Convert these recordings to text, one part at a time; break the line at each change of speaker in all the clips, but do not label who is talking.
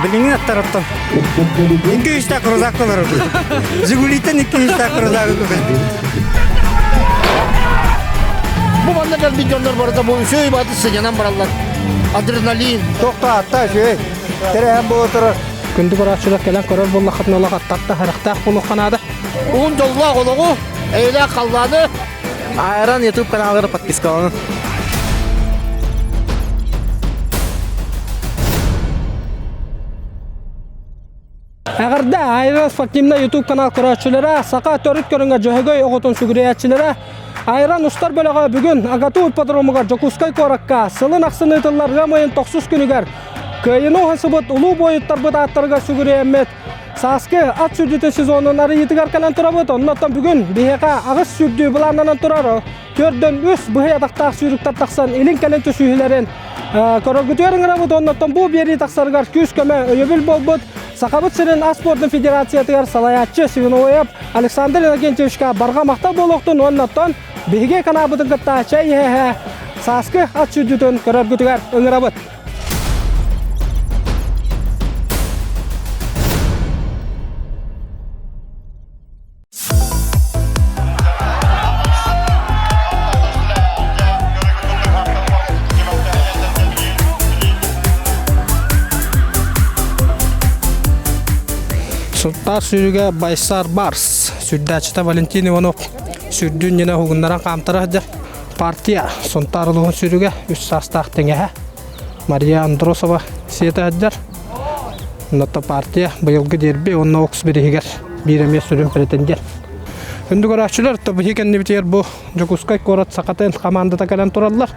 Билиҥҥи аттарыттан. Икки үстээх крузак олорор. Жигулиттан икки үстээх крузак
Бу манна кэлбит дьоннор барыта бу үчүгэй бааты сынньанан бараллар. Адреналин.
Тохто атта үчүгэй. Тэрээһин буола турар.
Күндү көрөөччүлэр кэлэн көрөр буоллаххытына олох аттарта харахтаах буолуохха наада.
Уһун дьоллоох олоҕу, эйэлээх халлааны.
Айран YouTube каналыгар подпискаланын.
Эҕэрдэ Айран спортивнай YouTube канал көрөөччүлэрэ, саха төрүт көрүҥэ Дьөһөгөй оҕотун сүгүрүйээччилэрэ, Айран устар бөлөҕө бүгүн АГАТУ ипподромугар Дьокуускай куоракка сылын ахсын ыытыллар ыам ыйын тохсус күнүгэр Кыайыны уһансыбыт улуу буойуттарбыт ааттарыгар сүгүрүйэммит Сааскы ат сүүрдүүтүн сезонун арыйыытыгар кэлэн турабыт. Оннуттан бүгүн биһиэхэ аҕыс сүүрдүү былааннанан турар. Төрдөн үс быһый атахтаах сүүрүктэр тахсан илин-кэлин түсүүһүлэрин көрөргүтүгэр ыҥырабыт. Оннуттан бу биэрии тахсарыгар күүс-көмө өйөбүл буолбут Сахабыт сирин ас спордун федерациятыгар салайааччы Свиновоев Александр Иннокентьевичка барҕа махтал буолуохтун уоннаттан биһиги канаабытын кытта чэй иһэ сааскы ат сүүрдүүтүн көрөргүтүгэр ыҥырабыт. Сунтаар сүүрүгэ Байсар Барс, сүрдээччитэ Валентин Иванов сүрдүүн ньинэ уһугуннаран хаамтара сылдьар. Партия Сунтаар улууһун сүүрүгэ үс саастаах тэҥэһэ Мария Андросова сиэтэ сылдьар. Онно партия быйылгы дерби уонна Окс бириһигэр биир эмиэ сүрүн претендент. Күндү көрөөччүлэр, биһи кэннибитигэр бу Дьокуускай куорат Сахатын хамаандата кэлэн тураллар.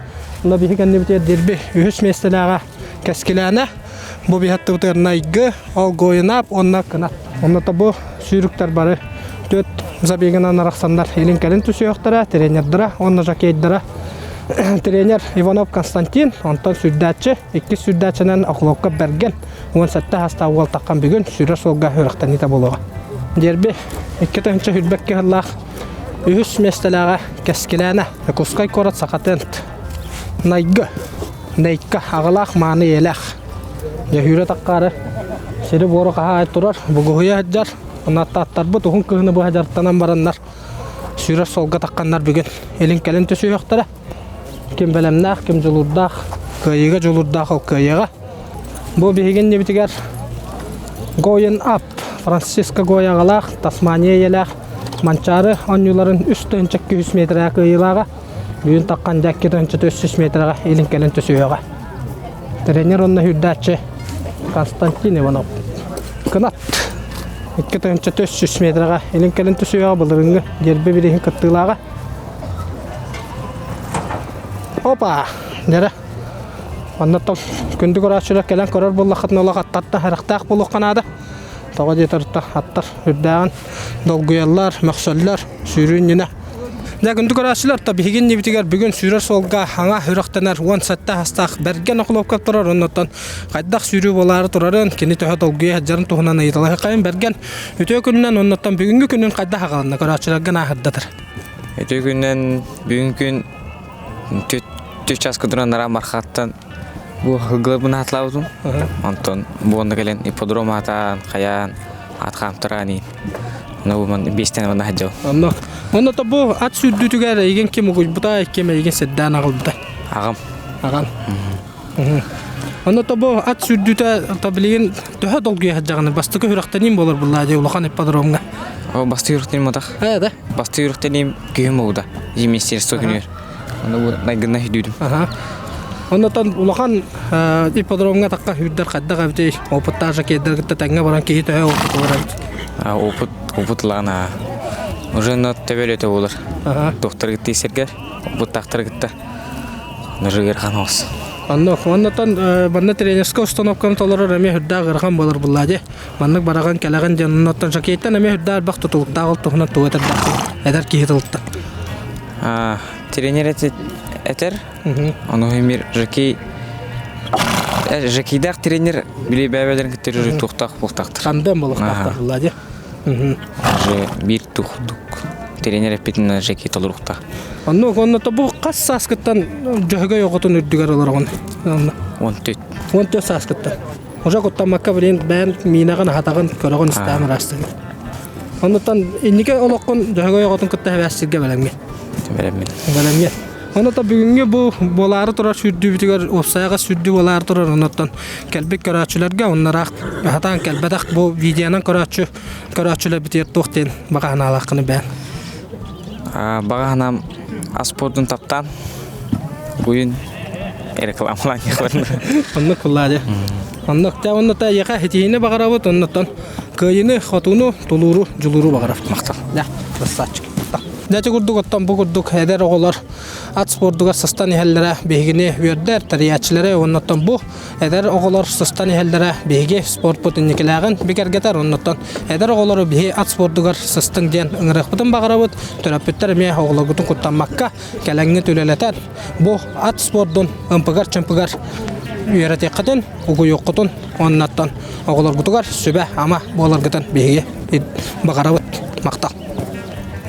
Онно биһи кэннибитигэр дерби үһүс миэстэлээҕэ Кэскилээнэ. Бу биһи аттыбытыгар Найгы, Олгоинап уонна Кынат. Онно бу сүүрүктэр бары төрт забегынан арахсаннар илин-кэлин түсүөхтэрэ, тренердара уонна жокейдара тренер Иванов Константин, онтон сүрдээччи, иккис сүрдээччинэн Охлопков Бэргэн, 17 саастаах уол таххан бүгүн сүүрэр суолга үрэхтэниитэ буолуоҕа. Дерби 2022 сыллаах үһүс миэстэлээҕэ Кэскилээнэ, Дьокуускай куорат Сахатент, Найгы, Нейка аҕалаах мааны ийэлээх. Дьөһүүрэ таххаары сири-буору хаһаай турар, бугуһуйа сылдьар, Аттарбыт уһун кыһыны быһа дьарыктанан бараннар сүүрэр суолга тахханнар бүгүн илин-кэлин түсүһүөхтэрэ. Ким бэлэмнээх, ким дьулуурдаах, кыайыыга дьулуурдаах ол кыайыаҕа. Бу биһиги иннибитигэр Going Up Франциско Гояҕалаах, Тасмания ийэлээх Манчаары оонньууларын үс тыһыынча 200 миэтэрэҕэ кыайыылааҕа. Бүгүн таххан дьэ 2 400 миэтэрэҕэ илин-кэлин түсүһүөҕэ. Тренер уонна сүүрдээччи Константин Иванов. Кынат 2400 метрэҕэ илин-кэлин түсүөҕэ былырыыҥҥы дерби бирииһин кыттыылааҕа. Опа! Дьэрэ. Онно күндү көрөөччүлэр кэлэн көрөр буоллаххытына олох аттарта харахтаах буолуохха наада. Тоҕо диэтэр аттар үрдээҕин долгуйаллар, мөхсөллөр, сүүрүү иннинэ. Дьэ, күндү көрөөччүлэр, то биһиги иннибитигэр бүгүн сүүрэр суолга хаҥа үрэхтэнэр 17 саастаах Бэргэн Охлопков турар, оннуттан хайдах сүүрүү буолаары турарын, кини төһө долгуйа сылдьарын туһунан ыйыталаһыаххайын Бэргэн үтүө күнүнэн оннуттан бүгүҥҥү күнүн хайдах аҕаланна көрөөччүлэргэ нааһырдатар.
Үтүө күнүнэн бүгүн күн түт чааска туран нара Мархаттан бу ылгыларбын аатылаабытым. Онтон бу онно кэлэн ипподром аатаан, хайаан, аат хаамтараан Ону биэстэн уонна сылдьабын.
Онно. Онно то бу ат сүүрдүүтүгэр эйигин ким угуйбута, ким эйигин сирдээн аҕалбыта?
Аҕам.
Аҕам. Онно то бу ат сүүрдүүтэ то билигин төһө долгуйа сылдьаҕыный? Бастакы сүрэхтэниим буолар буллаа дии улахан ипподромҥа.
О, бастакы сүрэхтэниим матах.
Ээ да.
Бастакы сүрэхтэниим күһүн буолбута. Министерство күнүгэр. Ону бу майгынна сүүрдүүтүм.
Аха. Оннотон улахан ипподромҥа тахха сүүрдэр хайдах эбитий? Опыттаах жокейдар кытта тэҥҥэ баран киһи төһө опыт ылар эбит?
Опыт, опыт ылаҕын аа. Уже на төбөлөтө буолар. Доктор кытта сиргэр, опыттаахтар кытта. Уже ыарахан оҕус.
Онно, оннотон манна тренерскэй установканы толорор эмиэ үрдээх ыарахан буолар буллаа дии. Маннык бараҕын кэлэҕин диэн оннуттан жокейтан эмиэ үрдээх элбэх тутулуктаах ол туһунан тугу этэрдээх эдэр киһи тылыттан.
Тренер этэр, ону мир жокей жокейдаах тренер били бэйэлэрин кытта уже туохтаах буолтахтар.
Тандем буолуохтаахтар буллаа дии.
Уже биир тухдук тренер эппитин жокей толоруохтаах.
Онно онно бу хас сааскыттан дьөһөгөй оҕотун үрдүгэр олороҕун?
14.
14 сааскыттан. Уже куттаммакка билин бэйэн миинэҕин аһатаҕын, көрөҕүн истээн ыраастыгын. Оннуттан инники олоххун Дьөһөгөй оҕотун кытта эбээстиргэ бэлэмҥин.
Бэлэммин.
Бэлэмҥин. Онно бүгүҥҥү бу буолаары турар сүүрдүүбүтүгэр уопсайга сүүрдүү буолаары турар оннуттан кэлбит көрөөччүлэргэ оннораах хатаан кэлбэтэх бу видеонан көрөөччү көрөөччүлэрбитигэр туох диэн баҕа санаалааххыный бэйэн?
Баҕа санаам ас спордун таптаан буйун рекламалаан
Оннук куллаадьа. Оннук та онно та яха хитиини баҕарабыт оннуттан кыайыны, хотууну, тулууру, дьулууру баҕарабыт.
Махтал.
Да, красавчик. Дьэ курдук оттон бу курдук эдэр оҕолор ат спордугар сыстан иһэллэрэ биһигини үөрдэр, тэрийээччилэри уоннаттан бу эдэр оҕолор сыстан иһэллэрэ биһиги спортпут инникилээҕин бигэргэтэр. Оннуттан эдэр оҕолору биһи ат спордугар сыстыҥ диэн ыҥырыахпытын баҕарабыт. Төрөппүттэр эмиэ оҕолоргутун куттаммакка кэлэҥҥит үлэлэтэн бу ат спордун ымпыгар-чымпыгар үөрэтиэххитин, угуйуоххутун уоннаттан оҕолоргутугар сүбэ-ама буоларгытын биһиги баҕарабыт. Махтал.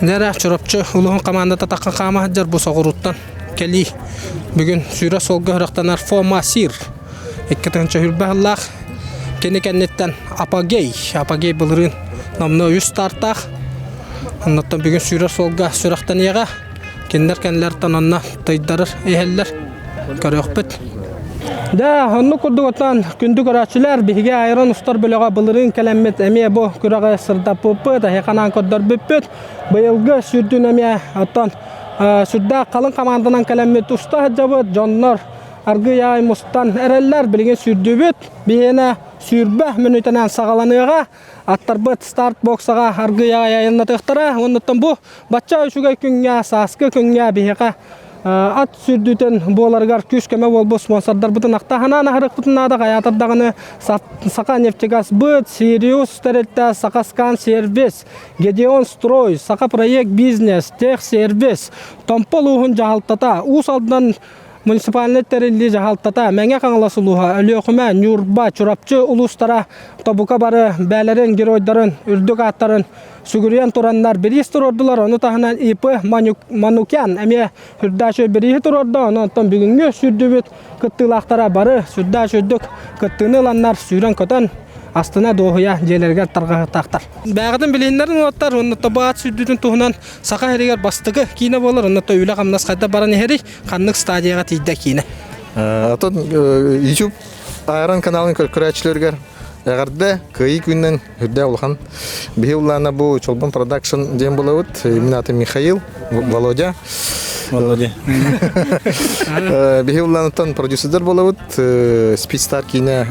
Дьэ Чурапчы улууһун хамаандата таххан хаама сылдьар бу соҕурууттан кэлии. Бүгүн сүүрэ суолга үрэхтэнэр Фома Сир 2020 сыллаах кини кэнниттэн Апогей, Апогей былырыын номнуо үс стартаах. Оннуттан бүгүн сүүрэр суолга сүрэхтэниэҕэ. Кинилэр кэннилэриттэн онно тыйдарыр иһэллэр. Көрүөхпүт. Да, оннук курдук оттон күндү көрөөччүлэр, биһиги Айрон устар бөлөҕө былырыын кэлэммит эмиэ бу күрэҕи сырдаппыппыт, эһиэхэ көрдөрбүппүт. Быйылгы сүрдүн эмиэ оттон сүрдээх халыҥ хамаанданан кэлэммит уста сылдьабыт, дьоннор аргыый аҕай мустан эрэллэр, билигин сүүрдүбүт. Биһиэнэ сүүрбэ мүнүүтэнэн саҕаланыаҕа. Аттарбыт старт боксаҕа аргыый аҕай айаннатыахтара. Оннуттан бу бачча үчүгэй күҥҥэ, сааскы күҥҥэ биһиэхэ ат сүүрдүүтүн буоларыгар күүс-көмө буолбут спонсордарбытын ахтаһанаан аһарыахпытын наада хайаатар даҕаны Саха нефтегазбыт, Сириус тэрилтэ, Сахаскан сервис, Гедеон строй, Саха проект бизнес, Техсервис, Томпо улууһун дьаһалтата, Уус Алдан муниципальнай тэриллии дьаһалтата, Мэҥэ Хаҥалас улууһа, Өлүөхүмэ, Ньурба, Чурапчы улуустара тобука бары бээлэрин, геройдарын, үрдүк ааттарын сүгүрүйэн тураннар бириис туруордулар. Ону таһынан ИП Манукян эмиэ сүрдээх бирииһи туруорда. Онон оттон бүгүҥҥү сүүрдүбүт кыттыылаахтара бары сүрдээх үрдүк кыттыыны ыланнар сүүрэн-көтөн астына дуоһуйа дьиэлэригэр тарҕаһыктаахтар. Бээҕитин билиһиннэрин уолаттар уонна тобаат сүүрдүүтүн туһунан Саха сиригэр бастакы киинэ буолар. Онно үлэ-хамнас хайдах баран иһэрий? Ханнык стадияҕа тиийдэ киинэ?
Оттон YouTube Айрон каналын көрөөччүлэригэр эҕэрдэ кыайыы күнүнэн үрдэ улахан. Биһи улаана бу Чолбон продакшн диэн булабыт. Мин аатым Михаил, Володя.
Володя.
Биһи улаанаттан продюсердар буолабыт. Спидстар киинэ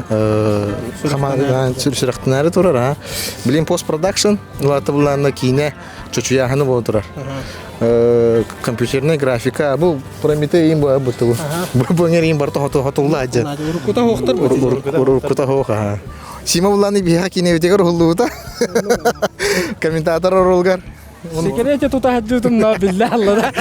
хамаанда сүрэхтэнээри турар. Билин постпродакшн улаата булаана киинэ чочуйааһыны буола турар. Компьютерная графика бу Прометей им бу буту. Бу ҥэр им барта хоту хотулла адьа.
Уруккута хоохтор
Уруккута хоох аха. Сима булланы биһа кинебитигэр уһуллубута. Комментатор орулгар.
Секрете тута хаджутум на билля аллада.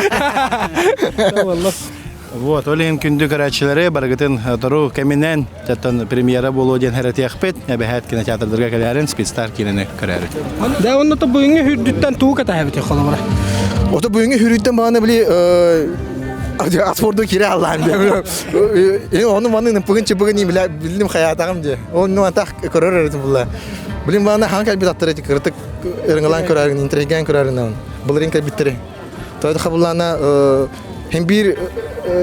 Вот, ол иһин күндү көрөөччүлэри барыгытын тору кэминэн тэттэн премьера буолуо диэн хэрэтиэхпит. Эбэһээт кинотеатрдарга кэлээрин Спидстар киинэни көрөөрү.
Да, онно то бүгүҥҥү хүрдүттэн тугу кэтэһэбит холобура?
Ото бүгүҥҥү хүрүттэн баҕана били Асфорду кире аллаан диye. Onu маны пыгын чыбыгын билим хаятагым диye. Onu атах көрөр эрдим була. Билим баҕана хан кэлбит аттар эти кыртык ырыңалаан көрөрүн, интригаан көрөрүн. Былырын кэлбиттери. Тойда хабыллана Hem bir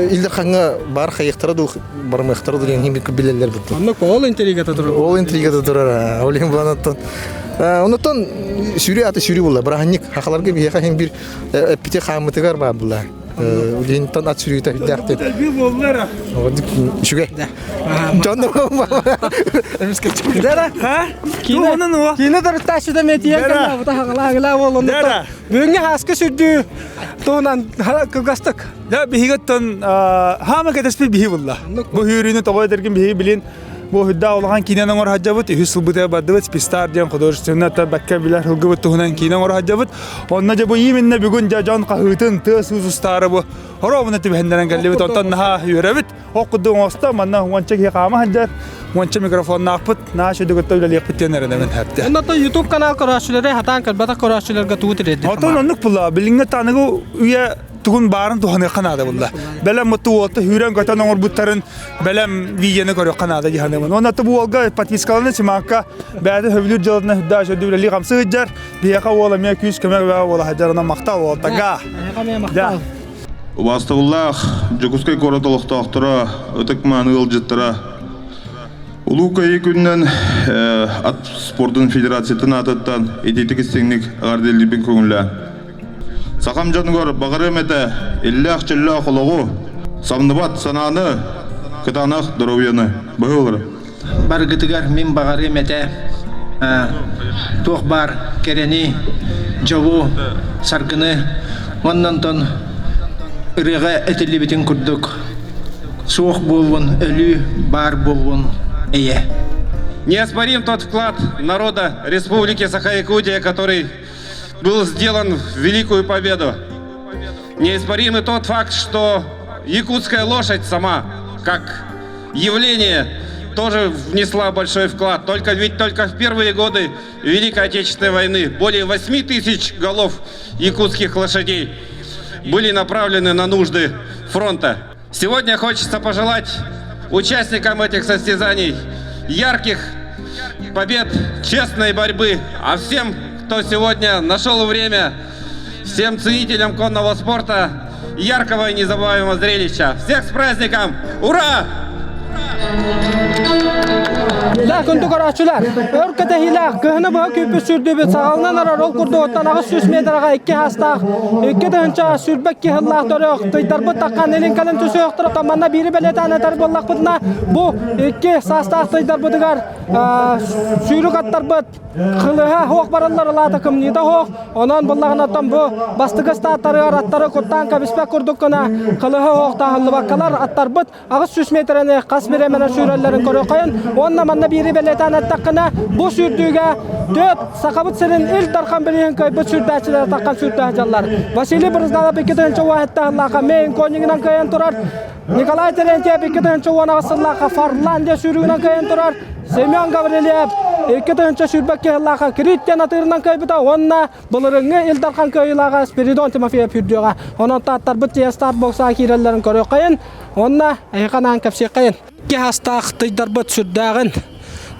илдер хаңа бар хайыктара ду бармыктара ду хем бир билелер бутtu.
Оннук ол интригата турар.
Ол интригата турар. Ол hem буланаттан. Онотон сүрү аты сүрү була. Браһанник хахаларга биһиэхэ хем бир эппити хааммытыгар баар була. Улинтан ат сүрүтэ хүдээхтик. Үчүгэй. Дьон
Дара, киинэ киинэ дөрүттааччыта метиен кэллэ бута хагалаа буоллун. Бүгүҥҥү хааска сүрдүү туһунан кылгастык.
Да биһигиттэн хаама кэтэспит биһи булла. Бу хүүрүүнү тоҕо этэргин биһиги билин бу хүдда улахан киинэн оҥор хаджабыт үһүс сылбытыгар бардыбыт Спистар диэн художественный бэккэ билэр ылгыбыт туһунан киинэ оҥор хаджабыт. Онно дьэ бу именно бүгүн дьэ дьон хаһыытын тыас уус устаары бу хоруобуна түбэһиннэрэн кэллибит онтон наһаа үөрэбит. Ол курдук оҥосто манна уонча киһи хаама сылдьар, уонча микрофоннаахпыт, наһаа үчүгэй үлэлиэхпит диэн эрэнэбин хэпте.
Онно YouTube канал көрөөччүлэри хатаан көрбөтөх көрөөччүлэргэ тугу тириэрдик?
Отон оннук була. Билиҥҥи таныгы үйэ. тугун баарын туһаныахха наада булла. Бэлэм муту уолта хүүрэн көтөн оҥорбуттарын бэлэм видеоны көрүөххэ наада дии саныыбын. Уонна бу уолга подпискаланы Симакка бэйэтэ сөбүлүүр дьыалатынан үрдээх үчүгэй үлэлии хамсыы сылдьар. Биһиэхэ уол эмиэ күүс-көмө бөҕө буола сылдьар. Онон махтал уолтага.
Махтал.
Убаастабыллаах Дьокуускай куорат олохтоохторо, ытык-мааны ыалдьыттара, Улуу Кыайыы күнүнэн ат спордун федерациятын аатыттан итиитик истиҥник эҕэрдэлиирбин көҥүллээн. Сахам дьонугар баҕарыам этэ иллээх-чөллөөх олоҕу, самныбат санааны, кытаанах доруобуйаны. Быһыы
Барыгытыгар мин баҕарыам этэ туох баар кэрэни, дьолу, саргыны уонна онтон ырыаҕа этиллибитин курдук суох буоллун өлүү, баар буоллун эйэ.
Неоспорим тот вклад народа Республики Саха-Якутия, который был сделан в Великую Победу. Неоспорим и тот факт, что якутская лошадь сама, как явление, тоже внесла большой вклад. Только ведь только в первые годы Великой Отечественной войны более 8 тысяч голов якутских лошадей были направлены на нужды фронта. Сегодня хочется пожелать участникам этих состязаний ярких побед, честной борьбы, а всем, кто сегодня нашел время, всем ценителям конного спорта яркого и незабываемого зрелища. Всех с праздником! Ура!
Да, күндү көрөөччүлэр, өр кэтэһиилээх кыһыны быһа күүппүт сүүрдүүбүт саҕаланан эрэр ол курдук оттон 800 метраҕа икки хаастаах 2022 сыллаах төрөх тыйдарбыт таххан илин кэлин түсүөхтөрө манна биири бэлиэтээн этэр буоллахпытына бу икки саастаах тыйдарбытыгар сүүрүк аттарбыт Кылыһа суох бараллар ылаата кымньыыта суох. Онон буллаҕынаттан бу бастакы ыстааттарыгар аттары куттаан кэбиспэт курдук гына кылыһа суох таһыллыбаккалар аттарбыт 800 метрэни хас бириэмэнэн сүүрэллэрин көрүөххэйин. Уонна манна биири бэлиэтээн эттэххинэ бу сүүрдүүгэ төрт Сахабыт сирин Ил Дархан билиһин кыайбыт сүүрдээччилэрэ таххан сүүрдэ сылдьаллар. Василий Брызгалов 2017 сыллаахха Мэйин коннигынан кыайан турар. Николай Терентьев 2018 сыллаахха Фарландия сүүрүгүнэн кыайан турар. Семен Гаврильев 2022 сыллаахха Крит диэн атыырынан кыайбыта уонна былырыҥҥы Ил Дархан кыайыылааҕа Спиридон Тимофеев үрдүөҕэ. Онон тааттарбыт тиийэ старт боксаҕа киирэллэрин көрүөххэйин уонна эһиэхэ анаан кэпсиэххэйин. Икки астаах тыйдарбыт сүрдээҕин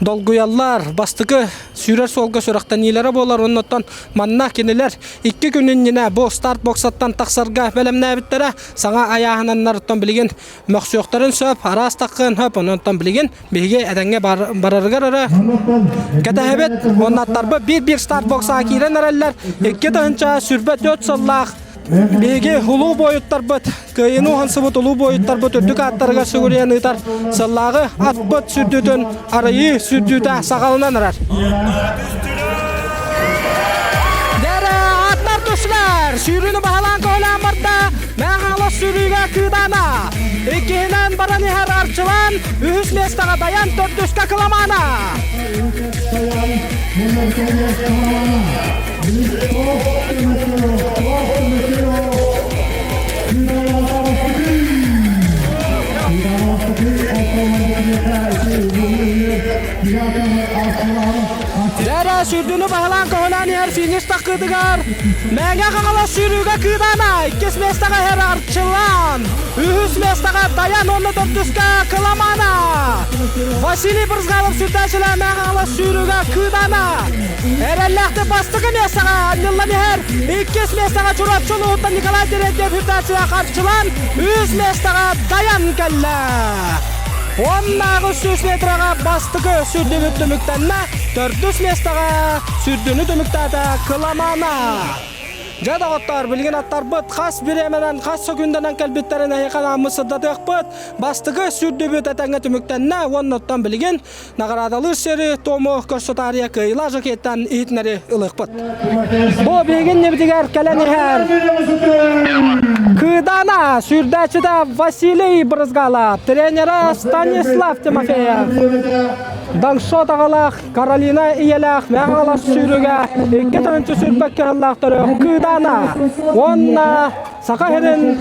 долгуйаллар. Бастакы сүүрэр суолга сүрэхтэниилэрэ буолар. Оннуттан манна кинилэр икки күн иннинэ бу старт боксаттан тахсарга бэлэмнээбиттэрэ. Саҥа айааһынаннарыттан билигин мөхсүөхтэрин сөп, араас таххыан сөп. Онон билигин биһиги этэҥҥэ барарыгар эрэ кэтэһэбит. Уоннаттарбыт биир-биир старт боксаҕа киирэн эрэллэр. 2024 сыллаах биһиги улуу буойуттарбыт Кыайыыны уһансыбыт улуу буойуттарбыт үрдүк ааттарыгар сүгүрүйэн ыытар сыллааҕы атбыт сүрдүүтүн арыйыы сүрдүүтэ саҕаланан эрэр. Дэрэ аттар түстүлэр! Сүүрүүнү баһылаан көһөлөөн барда. Мэхалос сүүрүүгэ Кыыдаана. Иккиһинэн баран иһэр Арчылан, үһүс миэстэҕэ Дайан, төрдүскэ Кыламаана. Дэрэ сүрдүнү баһылаан көһөлөөн иһэр финиш таххыытыгар Мэҥэ Хаҥалас сүүрүүгэ Кыыдаана, иккис миэстэҕэ иһэр Арчылаан, үһүс миэстэҕэ Дайан уонна төрдүскэ Кыламаана. Василий Брызгалов сүрдээчилэ Мэҥэ Хаҥалас сүүрүүгэ Кыыдаана. Эрэллээхтик бастакы миэстэҕэ анньыллан иһэр. Иккис миэстэҕэ Чурапчы улууһуттан Николай Терентьев үрдээччилэ Харчылан, үс миэстэҕэ Дайан кэллэ. Уоннааҕы 100 метрэҕэ бастакы сүрдүбүт түмүктэннэ, төрдүс миэстэҕэ сүрдүнү түмүктээтэ Кыламана. Дьэ, доҕоттоор, билигин аттарбыт хас бириэмэнэн, хас сөкүүндэнэн кэлбиттэрин эһиэхэ анааммыт сырдатыахпыт. Бастакы сүрдүбүт этэҥҥэ түмүктэннэ уонна оттон билигин Наҕараадалыыр сири туому көрсө таарыйа кыайыылаах жакеттан иһитинэри ылыахпыт. Бу биһигин небитигэр кэлэн иһэр Кыыдаана сүүрдээччитэ Василий Брызгалов, тренера Станислав Тимофеев. Даңшот аҕалаах Каролина ийэлээх Мэҥэ сүүрүгэ икки тыһыынча сүүрбэккэ сыллаах төрөх Кыыдаана уонна Саха сирин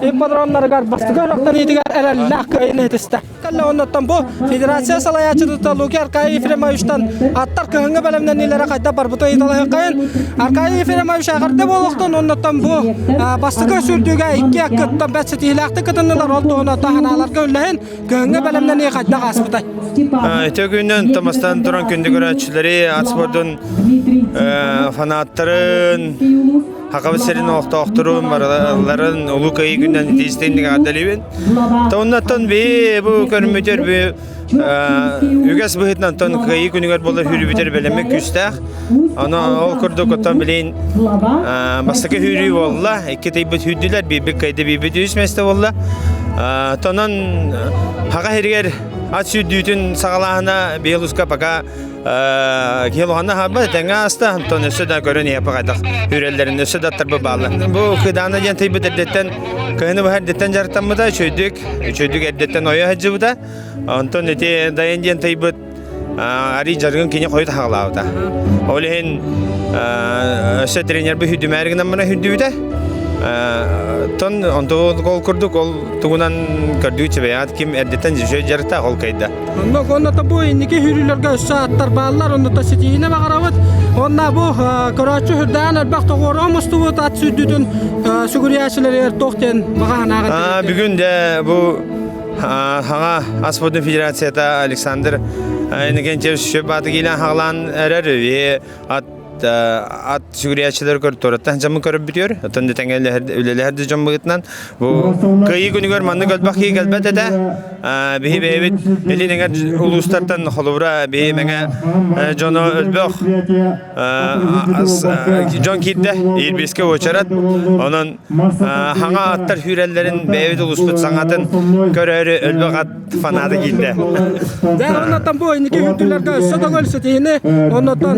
ипподромнарыгар бастакы өрөхтэниитигэр эрэллээх кыайыыны ситистэ. Кэллэ оннуттан бу федерация салайааччыта Луки Аркадий Ефремовичтан аттар кыһыҥҥы бэлэмнэниилэрэ хайдах барбыта ыйыталаһыаххайын. Аркадий Ефремович эҕэрдэ буолуохтун оннуттан бу бастакы сүүрдүүгэ икки аккыттан бэрт ситиһиилээхтик кытыннылар. Ол туһунан таһанааларга үллэһин кыһыҥҥы бэлэмнэнии хайдах ааспытай?
Үтүө күнүнэн Томастан туран күндү көрөөччүлэри, ат спордун фанаттарын, Хакабыт сирин олохтоохторун барыларын Улуу Кыайыы күнүнэн итиистинник эҕэрдэлиибин. Оннуттан би бу көрүммүтүр бу үгэс быһыытынан тон Кыайыы күнүгэр буолар хүрүүбүтэр бэлэммит күүстээх. Ону ол курдук оттон билин бастакы хүрүү буолла, икки тыйбыт хүрдүлэр, биирбит кыайда, биирбит үс миэстэ буолла. Тонон хака сиригэр ат сүүрдүүтүн саҕалааһына Белуска пока Киһи улаханна хаалбат, этэҥҥэ ааста, онтон өссө да көрөн иһэ хайдах үрэллэрин өссө да аттарбы бааллар. Бу Кыдаана диэн тыйбыт эрдэттэн кыһыны быһа эрдэттэн дьарыктаммыта, үчүгэйдик, үчүгэйдик эрдэттэн ойо сылдьыбыта. Онтон ити Дайын диэн тыйбыт арий дьарыгын кини хойут хаҕалаабыта. Ол иһин өссө тренербит хүдүмээр гынан баран хүндүбүтэ. Тон онтон ол курдук ол тугунан көрдүү чебэйаат ким эрдэттэн дьүшө дьарыктаах ол кайда.
Онно онно бу инники хүрүүлэргэ өссө аттар бааллар, онно ситиһиини баҕарабыт. Онно бу көрөөччү үрдээн элбэх тоҕуоруга мустубут ат сүүрдүүтүн сүгүрүйээччилэригэр туох диэн баҕа санааҕын
Бүгүн де бу хаҥа Аспордун федерацията Александр Иннокентьевич Шөп бааты киилэн хаҕалаан эрэр ат ат сүгүрүйээччилэр көртөрөттөн дьамы көрөп бүтүөр оттон да тэҥэ үлэлэһэр да дьон быһыытынан бу кыайыы күнүгэр маннык элбэх киһи кэлбэт этэ биһи бэйэбит илин эҥэр улуустартан холобура биһи мэҥэ дьоно өлбөх дьон киирдэ иирбискэ уочарат онон хаҥа аттар сүүрэллэрин бэйэбит улууспут саҥатын көрөөрү өлбөх ат фанаты киирдэ.
Дьэ, оннуттан бу инники үрдүлэргэ өссө да көл ситиһини, оннуттан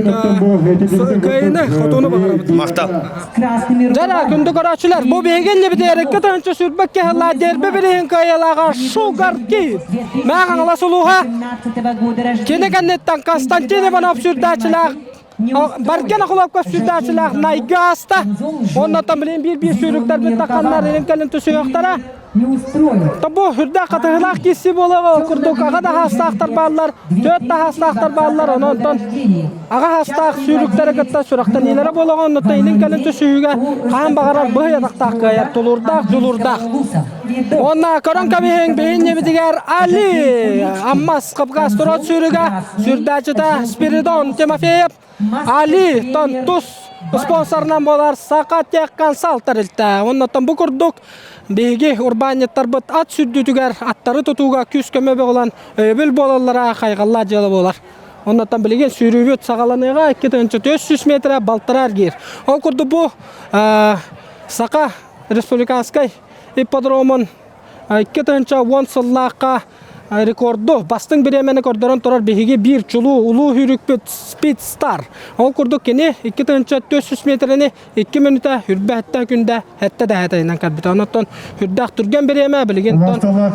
кыайыны, хотууну баҕарабыт.
Махтал.
Дьэ, күндү көрөөччүлэр, бу биһиги иннибитигэр тыһыынча сүүрбэт киһилаах дерби билиһин кыайыылааҕа Шугар Кит. Мэҥэ Хаҥалас улууһа кини кэнниттэн Константин Иванов сүүрдээччилээх Барген Охлопков сүүрдээччилээх Найгы ааста. Оннуттан билин биир-биир сүүрүктэрбит тахханнар илин кэлин түсүөхтэрэ. Тобу үрдээх хатыһылаах киирсии буолуоҕа курдук аҕа да хаастаахтар бааллар, түөрт да хаастаахтар бааллар, онон аҕа хаастаах сүүрүктэрэ кытта сүрэхтэниилэрэ буолуоҕа, оннуттан илин-кэлин түсүһүүгэ хаһан баҕарар быһый атахтаах кыайар, тулуурдаах, дьулуурдаах. Уонна көрөн кэбиһиҥ, биһинньибитигэр Али Аммас Кавказ турат сүүрүгэ, сүүрдээччитэ Спиридон Тимофеев, Али Тонтус спонсорынан буолар Саха Техконсалт тэрилтэ. Оннуттан бу курдук биһиги урбаанньыттарбыт ат сүрдүүтүгэр аттары тутууга күүс-көмө буолан өйөбүл буолаллара хайҕаллаах дьыала буолар. Оннуттан билигин сүүрүүбүт саҕаланыаҕа 2400 метрэ балтараа эргиир. Ол курдук бу Саха республиканскай ипподромун 2010 сыллаахха рекорду бастыҥ бириэмэни көрдөрөн турар биһиги биир чулуу улуу сүүрүкпүт Speed Star. Ол курдук кини 2400 метрэни 2 мүнүүтэ үрбэһэттэн күндэ сэттэ дэһэтайынан кэлбитэ. Онон үрдээх түргэн бириэмэ билигин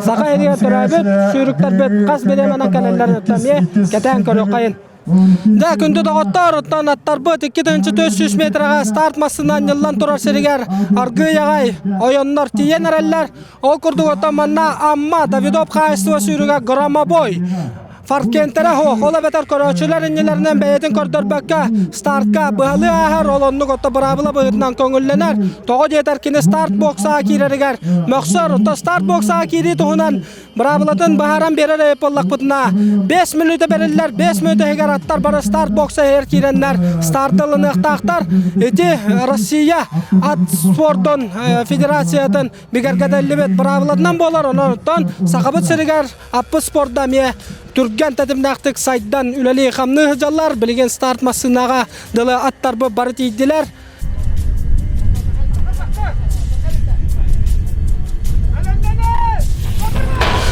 саха иһигэр төрөөбүт сүүрүктэрбит хас бириэмэнэн кэлэллэрин эмиэ кэтээн көрүөххэйин. Дьэ, күндү доҕоттоор, оттон аттарбыт 2400 метрэҕэ старт массыынан ньыллан турар сиригэр аргыый аҕай ойоннор тиийэн эрэллэр. Ол курдук оттон манна Амма Давидов хаһаайыстыба сүүрүгэ Громобой Фаркентера суох, ол эбэтэр көрөөччүлэр иннилэринэн бэйэтин көрдөрбөккө стартка быһалыы ааһар, ол оннук отто быраабыла быһыытынан көҥүллэнэр. Тоҕо диэтэр кини старт боксаҕа киирэригэр мөхсөр, отто старт боксаҕа киирии туһунан Быраабылатын быһааран биэрэр эбит буоллахпытына, 5 мүнүүтэ бэриллэр, 5 мүнүүтэ иһигэр аттар бары старт бокса иһигэр киирэннэр старт ылыныахтаахтар. Ити Россия ат спордун федерациятын бигэргэтиллибит быраабылатынан буолар. Онон Сахабыт сиригэр аппыт спорда эмиэ түргэн тэтимнээхтик сайдан үлэлии-хамныы сылдьаллар. Билигин старт массыынаҕа дылы аттарбыт бары тиийдилэр.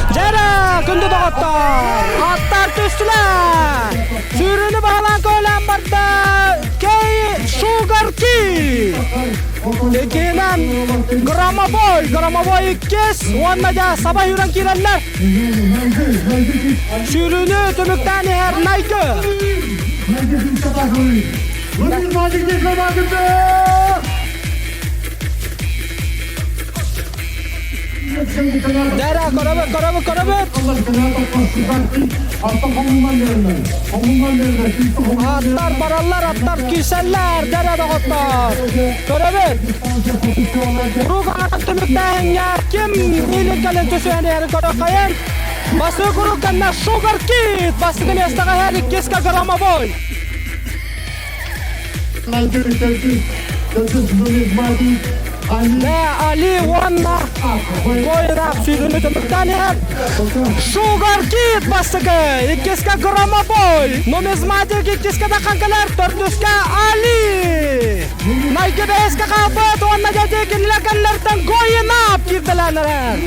Дьэрэ, күндү доҕоттор, аттар түстүлэр. Сүүрүүнү баһылаан көөлөөн барда Кей Шугарки. Иккиһинэн Громовой, Громовой иккис уонна дьэ саба сүүрэн киирэллэр. Сүүрүүнү түмүктээн иһэр Найгы. Дәрә, көрөбүт, көрөбүт, көрөбүт. Аттар бараллар, аттар киирсэллэр, дәрә доҕоттор. Көрөбүт. Круг аатын түмүктээһиҥҥэ ким илин кэлин түсүһэн иһэрин көрүөххэйин. Бастакы круг кэннэ Sugar Kid бастакы миэстэҕэ иһэр иккискэ Громовой. Дэ Али уонна Койрак сүүрүүнү түмүктээн иһэр. Sugar Kid бастакы, иккискэ Громобой, Нумизматик иккискэ таххан кэлэр, төрдүскэ Али. Найгы бэһискэ хаалбыт уонна дьэ кинилэр кэннилэриттэн Гоинап киирдэлээн эрэр.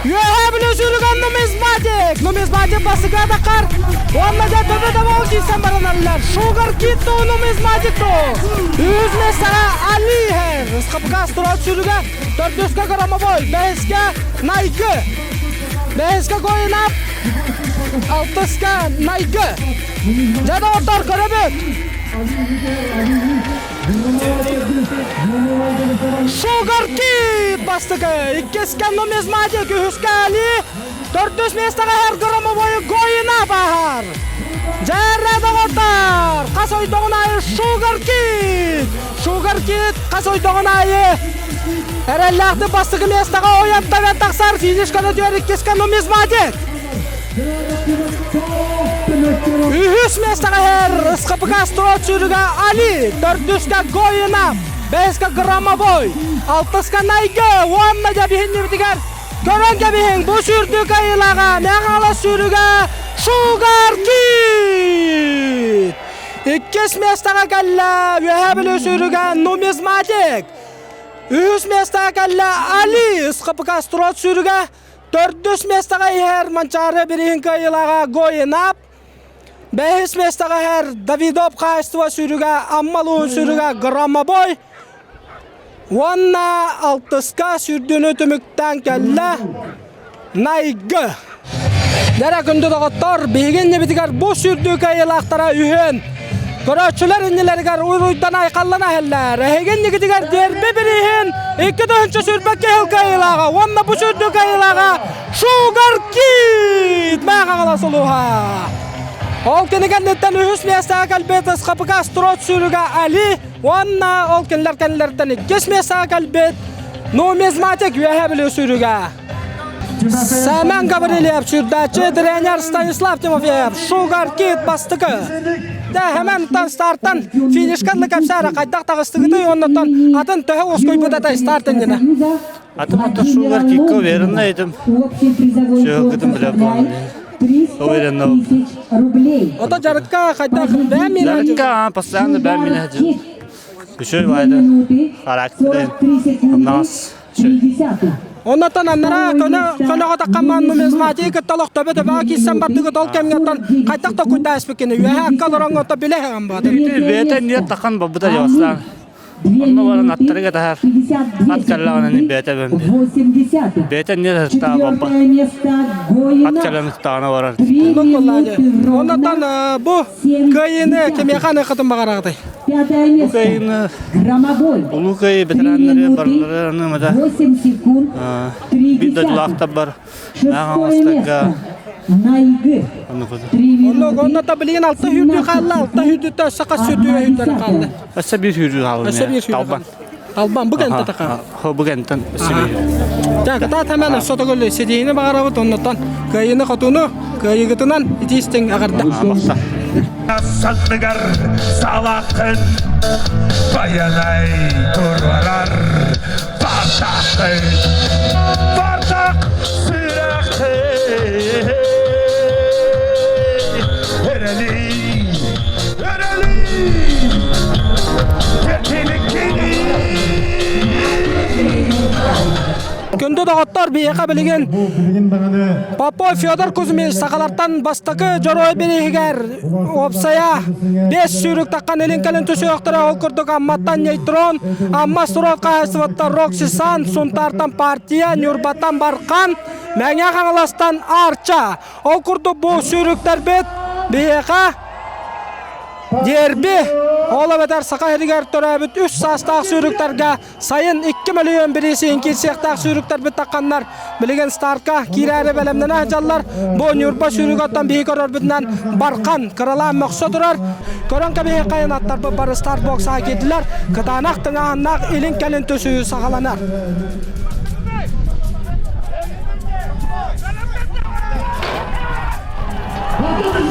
Үөһээ Бүлүү сүүрүгэн нумизматик! Нумизматик бастакы атаххар уонна дьэ төбө тобоҕу киирсэн бараналлар. Sugar Kid ту нумизматик ту. Үһүс миэстэҕэ Али иһэр. Ысхапкаас турар сүүрүгэ төрдүскэ Громовой, бэһискэ Найгы. Бэһискэ Гоинап, алтыска Найгы. Дьэ доҕоттор көрөбүт. Sugar Kid бастакы, иккискэ Нумизматик, үһүскэ Али, төрдүс миэстэҕэ иһэр Громовой Гоина баһар. Дьэрэ доҕоттор, хас ойдоҕун аайы Sugar Kid! Sugar Kid хас ойдоҕун аайы эрэллээхтик бастакы миэстэҕэ ойон табан тахсар финишканы түөр иккискэ Нумизматик. Үһүс миэстэҕэ иһэр СХПК строй сүүрүгэ Али, төрдүскэ Гоина, бэһискэ Громовой, алтыска Найгы уонна дьэ биһиннибитигэр көрөн кэбиһиҥ бу сүүрдүү кыайыылааҕа Мэҥэ сүүрүгэ Sugar Kid! Иккис миэстэҕэ кэллэ Үөһээ Бүлүү сүүрүгэ Нумизматик. Үһүс миэстэҕэ кэллэ Али СХПК строй сүүрүгэ Төрдүс миэстэҕэ иһэр Манчаары бирииһин кыайыылааҕа Гоинап. Бэһис миэстэҕэ иһэр Давидов хаһаайыстыба сүүрүгэ Амма улууһун сүүрүгэ Громобой. Уонна алтыска сүүрдүүнү түмүктээн кэллэ Найгы. Дэрэ күндү доҕоттор, биһиги иннибитигэр бу сүүрдүү кыайыылаахтара үһүөн Көрөөччүлэр иннилэригэр уруйдан айхаллана иһэллэр. Эһиги иннигитигэр дерби бирииһин 2022 сыл кыайыылааҕа уонна бу сүүрдүү кыайыылааҕа Sugar Kid Мээҕаҕала сулуһа. Ол кини кэнниттэн үһүс миэстэҕэ кэлбит СХПК Строт сүүрүгэ Али уонна ол кинилэр кэннилэриттэн иккис миэстэҕэ кэлбит Нумизматик Үөһээ Бүлүү сүүрүгэ. Сэмэн Гаврильев сүүрдээччи тренер Станислав Тимофеев Sugar Kid бастакы. Дэ Хэмэнтэн стартан финишкан кэпсээрэ хайдах таҕыстыгытый оннуттан атын төһө уоскуйбут этэй старт иннинэ?
Атым ата Sugar Kidка уверенно этим. Сүһүккүтүн билэ буолан. Уверенно.
Ото жарыкка хайдах бэм
Жарыкка постоянно бэм мине. Үчүгэй байды. Характерын. Нас
Оннотон аннара көнө көнөҕө таххамман нумизматии кытта олох төбө төбөҕө киирсэн бардыгыт ол кэмҥэ хайдах да куйдааспыккыны үөһэ акка олороҥҥо билэ иһэҕин баҕатыр.
Бэйэтэ ниэт тахан барбыта дьоҕустаан. Онно баран аттарыга таһар. Ат кэллэҕинэ бэйэтэ бэм. Бэйэтэ ниэт таа баппа. Ат кэлэн ытаана барар.
Оннотон бу Кыайыыны кимиэхэ аныаххытын баҕараҕытый?
Бу кыайыыны Улуу Кыайыы ветераннары барылары аныамата биир дойдулаахтар бар Мааҕаҥастарга
Онно та билигин алта сүүрдүү хаалла, алта сүүрдүүттэ өссө хас сүүрдүү өйүннэрэ хаалла?
Өссө биир сүүрдүү хаалла.
Өссө биир сүүрдүү
Талбан.
Талбан бу кэнтэ таха.
Бу кэнтэн өссө биир.
Так, та тәмән өссө төгөл ситиһини баҕарабыт оннуттан кыайыыны хотууну кыайыгытынан итиистиҥ аҕарда.
Санныгар салахын Баянай турарар Бардахын Бардах сүрэхин Эрели Эрели
Күндү доҕоттор, биһиэхэ билигин Попов Федор Кузьмич сахалартан бастакы дьоруой бирииһигэр уопсайа 5 сүүрүк таххан илин кэлин түсүөхтэрэ ол курдук Амматтан Нейтрон, Амма Строй хаһаайыстыбаттан Рокси Сан, Сунтаартан Партия, Ньурбаттан Бархан, Мэҥэ Хаҥаластан Арча. Ол курдук бу сүүрүктэрбит биһиэхэ дерби. Ол эбэтэр Саха сиригэр төрөөбүт үс саастаах сүүрүктэргэ сайын 2 мөлүйүөн бириисин киирсиэхтээх сүүрүктэрбит тахханнар билигин стартка киирээри бэлэмнэнэ сылдьаллар. Бу Ньурба сүүрүгүттэн биһи көрөрбүтүнэн Бархан кыралаан мөхсө турар. Көрөн кэбиһиэххэйин аттарбыт бары старт боксаҕа киирдилэр. Кытаанах тыҥааһыннаах илин-кэлин түсүһүү саҕаланар.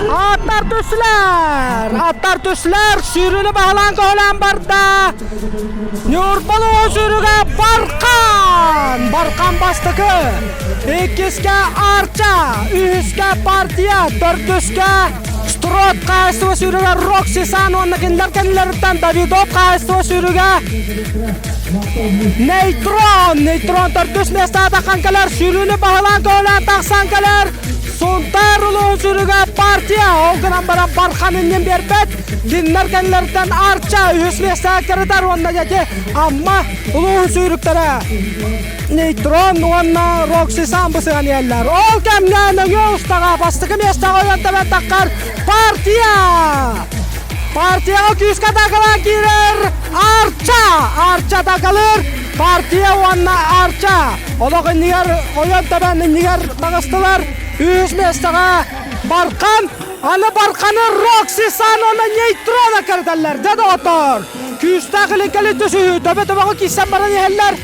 Аттар түстүлэр! Аттар түстүлэр! Сүүрүүнү баһылаан көһөлөөн барда! Ньурбалыы сүүрүгэ Бархан! Бархан бастакы! Иккискэ Арча! Үһүскэ Партия! Төрдүскэ Строт хаһайыстыба сүүрүгэ Рокси Сан уонна кинилэр кэннилэриттэн Давидов хаһайыстыба сүүрүгэ Нейтрон! Нейтрон төрдүс миэстэҕэ таххан кэлэр, сүүрүүнү баһылаан көһөлөөн тахсан кэлэр. Сунтаар улууһун сүүрүгэ партия, ол гынан баран Бархан иннин биэрбэт. Кинилэр кэннилэриттэн Арча үһүс миэстэҕэ кырытар уонна дьэти Амма улууһун сүүрүктэрэ Нейтрон уонна Рокси Сан бысыган иһэллэр. Ол кэмҥэ нөҥүө устаҕа бастакы миэстэҕэ ойон тэбэн таххар партия! Партияҕа күүскэ атаакалаан киирэр Арча! Арча атаакалыыр партия уонна Арча! Олох иннигэр ойон тэбэн иннигэр таҕыстылар. Үһүс миэстэҕэ Бархан, аны Барханы Рокси Сан уонна Нейтрона кэритэллэр. Дьэ доҕоттоор, күүстээх илин-кэлин түсүһүү төбө-төбөҕө киирсэн баран иһэллэр.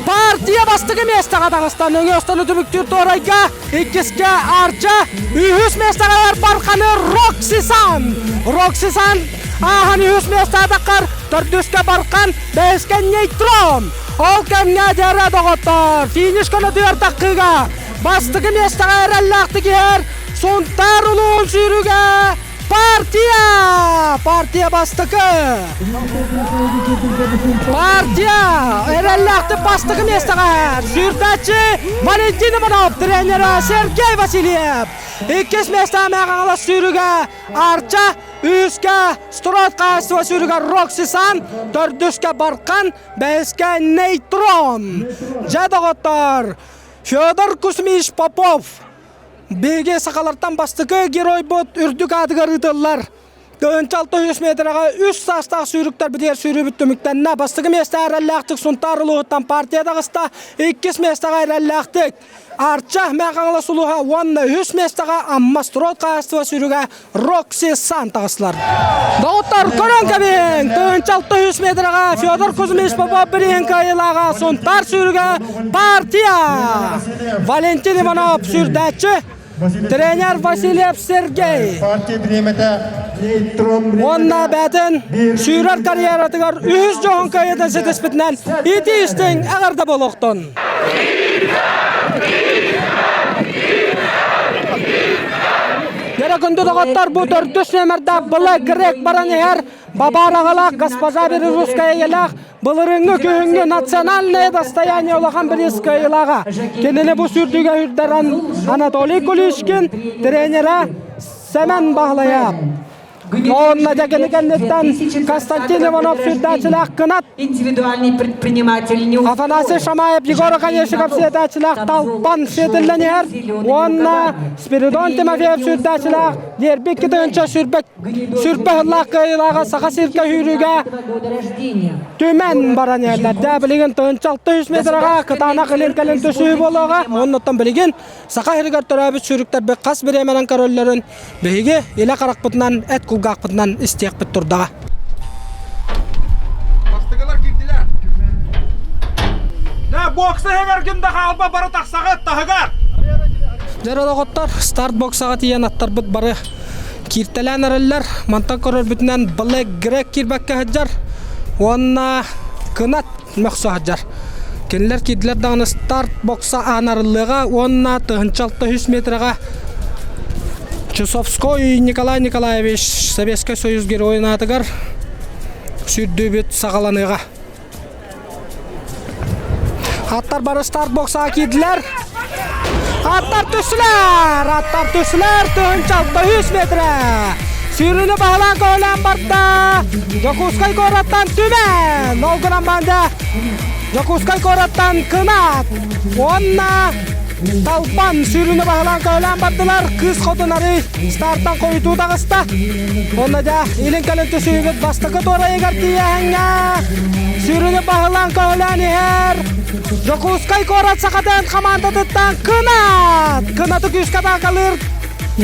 Партия бастакы миэстэҕэ таҕыста. Нөҥүө остону түмүктүүр туорайга иккискэ Арча, үһүс миэстэҕэ Барханы Роксисан. Роксисан ааһан үһүс миэстэҕэ таххар, төрдүскэ Бархан, бэһискэ Нейтрон. Ол кэмҥэ дьэрэ доҕоттор, финиш көнөтүгэр таххыыга бастакы миэстэҕэ эрэллээхтик иһэр Сунтаар улууһун сүүрүгэ Партия! Партия бастакы! Партия! Эрэллээхтик бастакы миэстэҕэ сүүрдээччи Валентин Иванов, тренера Сергей Васильев. Иккис миэстэҕэ Мэҕаҥалас сүүрүгэ Арча, үһүскэ Строй хаһайыстыба сүүрүгэ Рокси Сан, төрдүскэ Бархан, бэһискэ Нейтрон. Дьэ, доҕоттор, Федор Кузьмич Попов Биһиги сахалартан бастакы геройбут үрдүк аатыгар ыытыллар. 46 метраҕа үс саастаах сүүрүктэрбитигэр сүүрүүбүт түмүктэннэ. Бастакы миэстэҕэ эрэллээхтик Сунтаар улууһуттан партия таҕыста. Иккис миэстэҕэ эрэллээхтик Арча Мэҥэ Хаҥалас улууһа уонна үһүс миэстэҕэ Амма Строд хаһаайыстыба сүүрүгэ Рокси Сан таҕыстылар. Доҕоттор, көрөн кэбиһиҥ! 1600 метраҕа Федор Кузьмич Попов бирииһин кыайыылааҕа Сунтаар сүүрүгэ партия! Валентин Иванов сүүрдээччи, тренер Васильев Сергей. Уонна бээтин сүүрэр карьератыгар үһүс дьоһун кыайыытын ситиспитинэн итии-истиҥ эҕэрдэ буолуохтун! Дьэрэ күндү доҕоттор, бу төрдүс нүөмэрдээх Былы Грек баран иһэр Бабаар аҕалаах госпожа Березовская ийэлээх былырыыҥҥы күһүҥҥү национальное достояние улахан бириис кыайыылааҕа. Кинини бу сүүрдүүгэ үрдэрэн Анатолий Куличкин тренера Сэмэн Баһылайап. Онно дьэ кини кэнниттэн Константин Иванов сүрдээччилээх кынат
индивидуальный предприниматель не
Афанасий Шамаев, Егор Оконешников сүрдээччилээх Талбан сиэтиллэн иһэр уонна Спиридон Тимофеев сүрдээччилээх Дерби 2 сүрбэ сүрбэ сыллаах кыайыылааҕа Саха сиргэ сүүрүүгэ түмэн баран иһэллэр. Дьэ билигин 1600 метраҕа кытаанах илин-кэлин түсүү буолуоҕа. Оннуттан билигин Саха сиригэр төрөөбүт сүүрүктэрбит хас бириэмэнэн көрөллөрүн биһиги илэ харахпытынан, эт кулгаахпытынан истиэхпит турдаҕа.
Бастакылар киирдилэр. Дэ, бокса иһигэр ким да хаалба бары тахсаҕыт таһыгар.
Дьэ доҕоттор, старт боксаҕа тиийэн аттарбыт бары кииртэлээн эрэллэр. Мантан көрөрбүтүнэн Black Greg киирбэккэ сылдьар уонна Кынат мөхсө сылдьар. Кинилэр киирдилэр даҕаны старт бокса аан арыллыаҕа уонна 1600 метраҕа Чусовской Николай Николаевич Советскай Союз геройун аатыгар сүүрдүүбүт саҕаланыаҕа. Аттар бары старт боксаҕа киирдилэр. Аттар түстүлэр! Аттар түстүлэр! 1600 метрэ! Сүүрүүнү баһылаан көһөлөөн барда. Дьокуускай куораттан Түмэн! Ол гынан банда Дьокуускай куораттан Кынат уонна. Талбан сүүрүүнү баһылаан көһөлөөн бардылар. Кыыс хотун арый стартан хойутуу таҕыста. Онно дьэ илин кэлин түсүүбүт бастакы туорайыгар тиийэһэҥҥэ сүүрүүнү баһылаан көһөлөөн иһэр Дьокуускай куорат Сахатын хамаандатыттан Кынат! Кынаты күүскэ атаакалыыр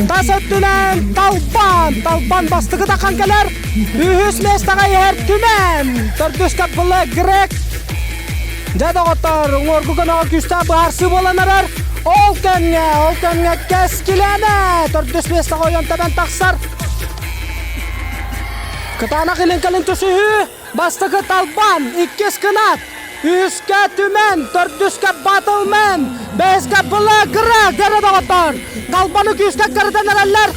тас өттүнэн Талбан! Талбан бастакы тахан кэлэр. Үһүс миэстэҕэ иһэр Түмэн! Төрдүскэ Блэк Грек Дьэ, доҕоттор, уҥуоргу көмөҕө күүстээх быһаарсыы буолан эрэр. Ол кэмҥэ, ол кэмҥэ кэскилээнэ төрдүс миэстэҕэ ойон тэбэн тахсар. Кытаанах илин-кэлин түсүһүү, бастакы Талбан, иккис Кынат, үһүскэ Түмэн, төрдүскэ Батлмен, бэһискэ Благра, дьэрэ доҕоттор. Талбаны күүскэ кырытан эрэллэр.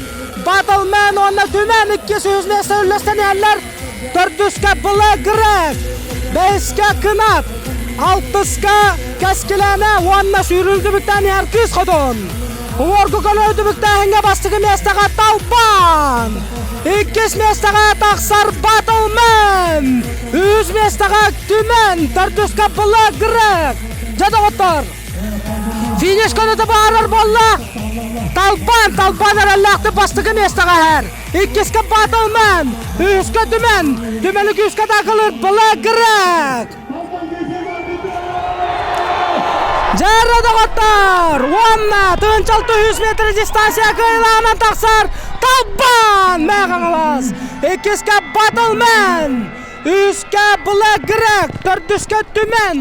Батлмен уонна Түмэн иккис үһүс миэстэ үллэстэн иһэллэр. Төрдүскэ Блэгрек, бэһискэ Кынат, алтыска Кэскилээнэ уонна сүүрүлдүбүттээн иһэр Кыыс Хотун. Уҥуоргу көлөөдүбүктээһиҥҥэ бастакы миэстэҕэ Талбан, иккис миэстэҕэ тахсар Батлмен, үһүс миэстэҕэ Түмэн, төрдүскэ Блэгрек. Дьэ доҕоттор, Финиш көнөтө баарар буолла. Талбан, Талбан эрэллээхтик бастакы миэстэҕэ иһэр. Иккискэ Батлмен, үһүскэ Түмэн, Түмэни күүскэ атаакалыыр Блэгрек. Дьэрэ доҕоттор! Уонна тыһыынчалты үс метр дистанция кыайылаанан тахсар Талбан Мэхаҥалас! Иккискэ Батлмен, үһүскэ Блэгрек, төрдүскэ Түмэн,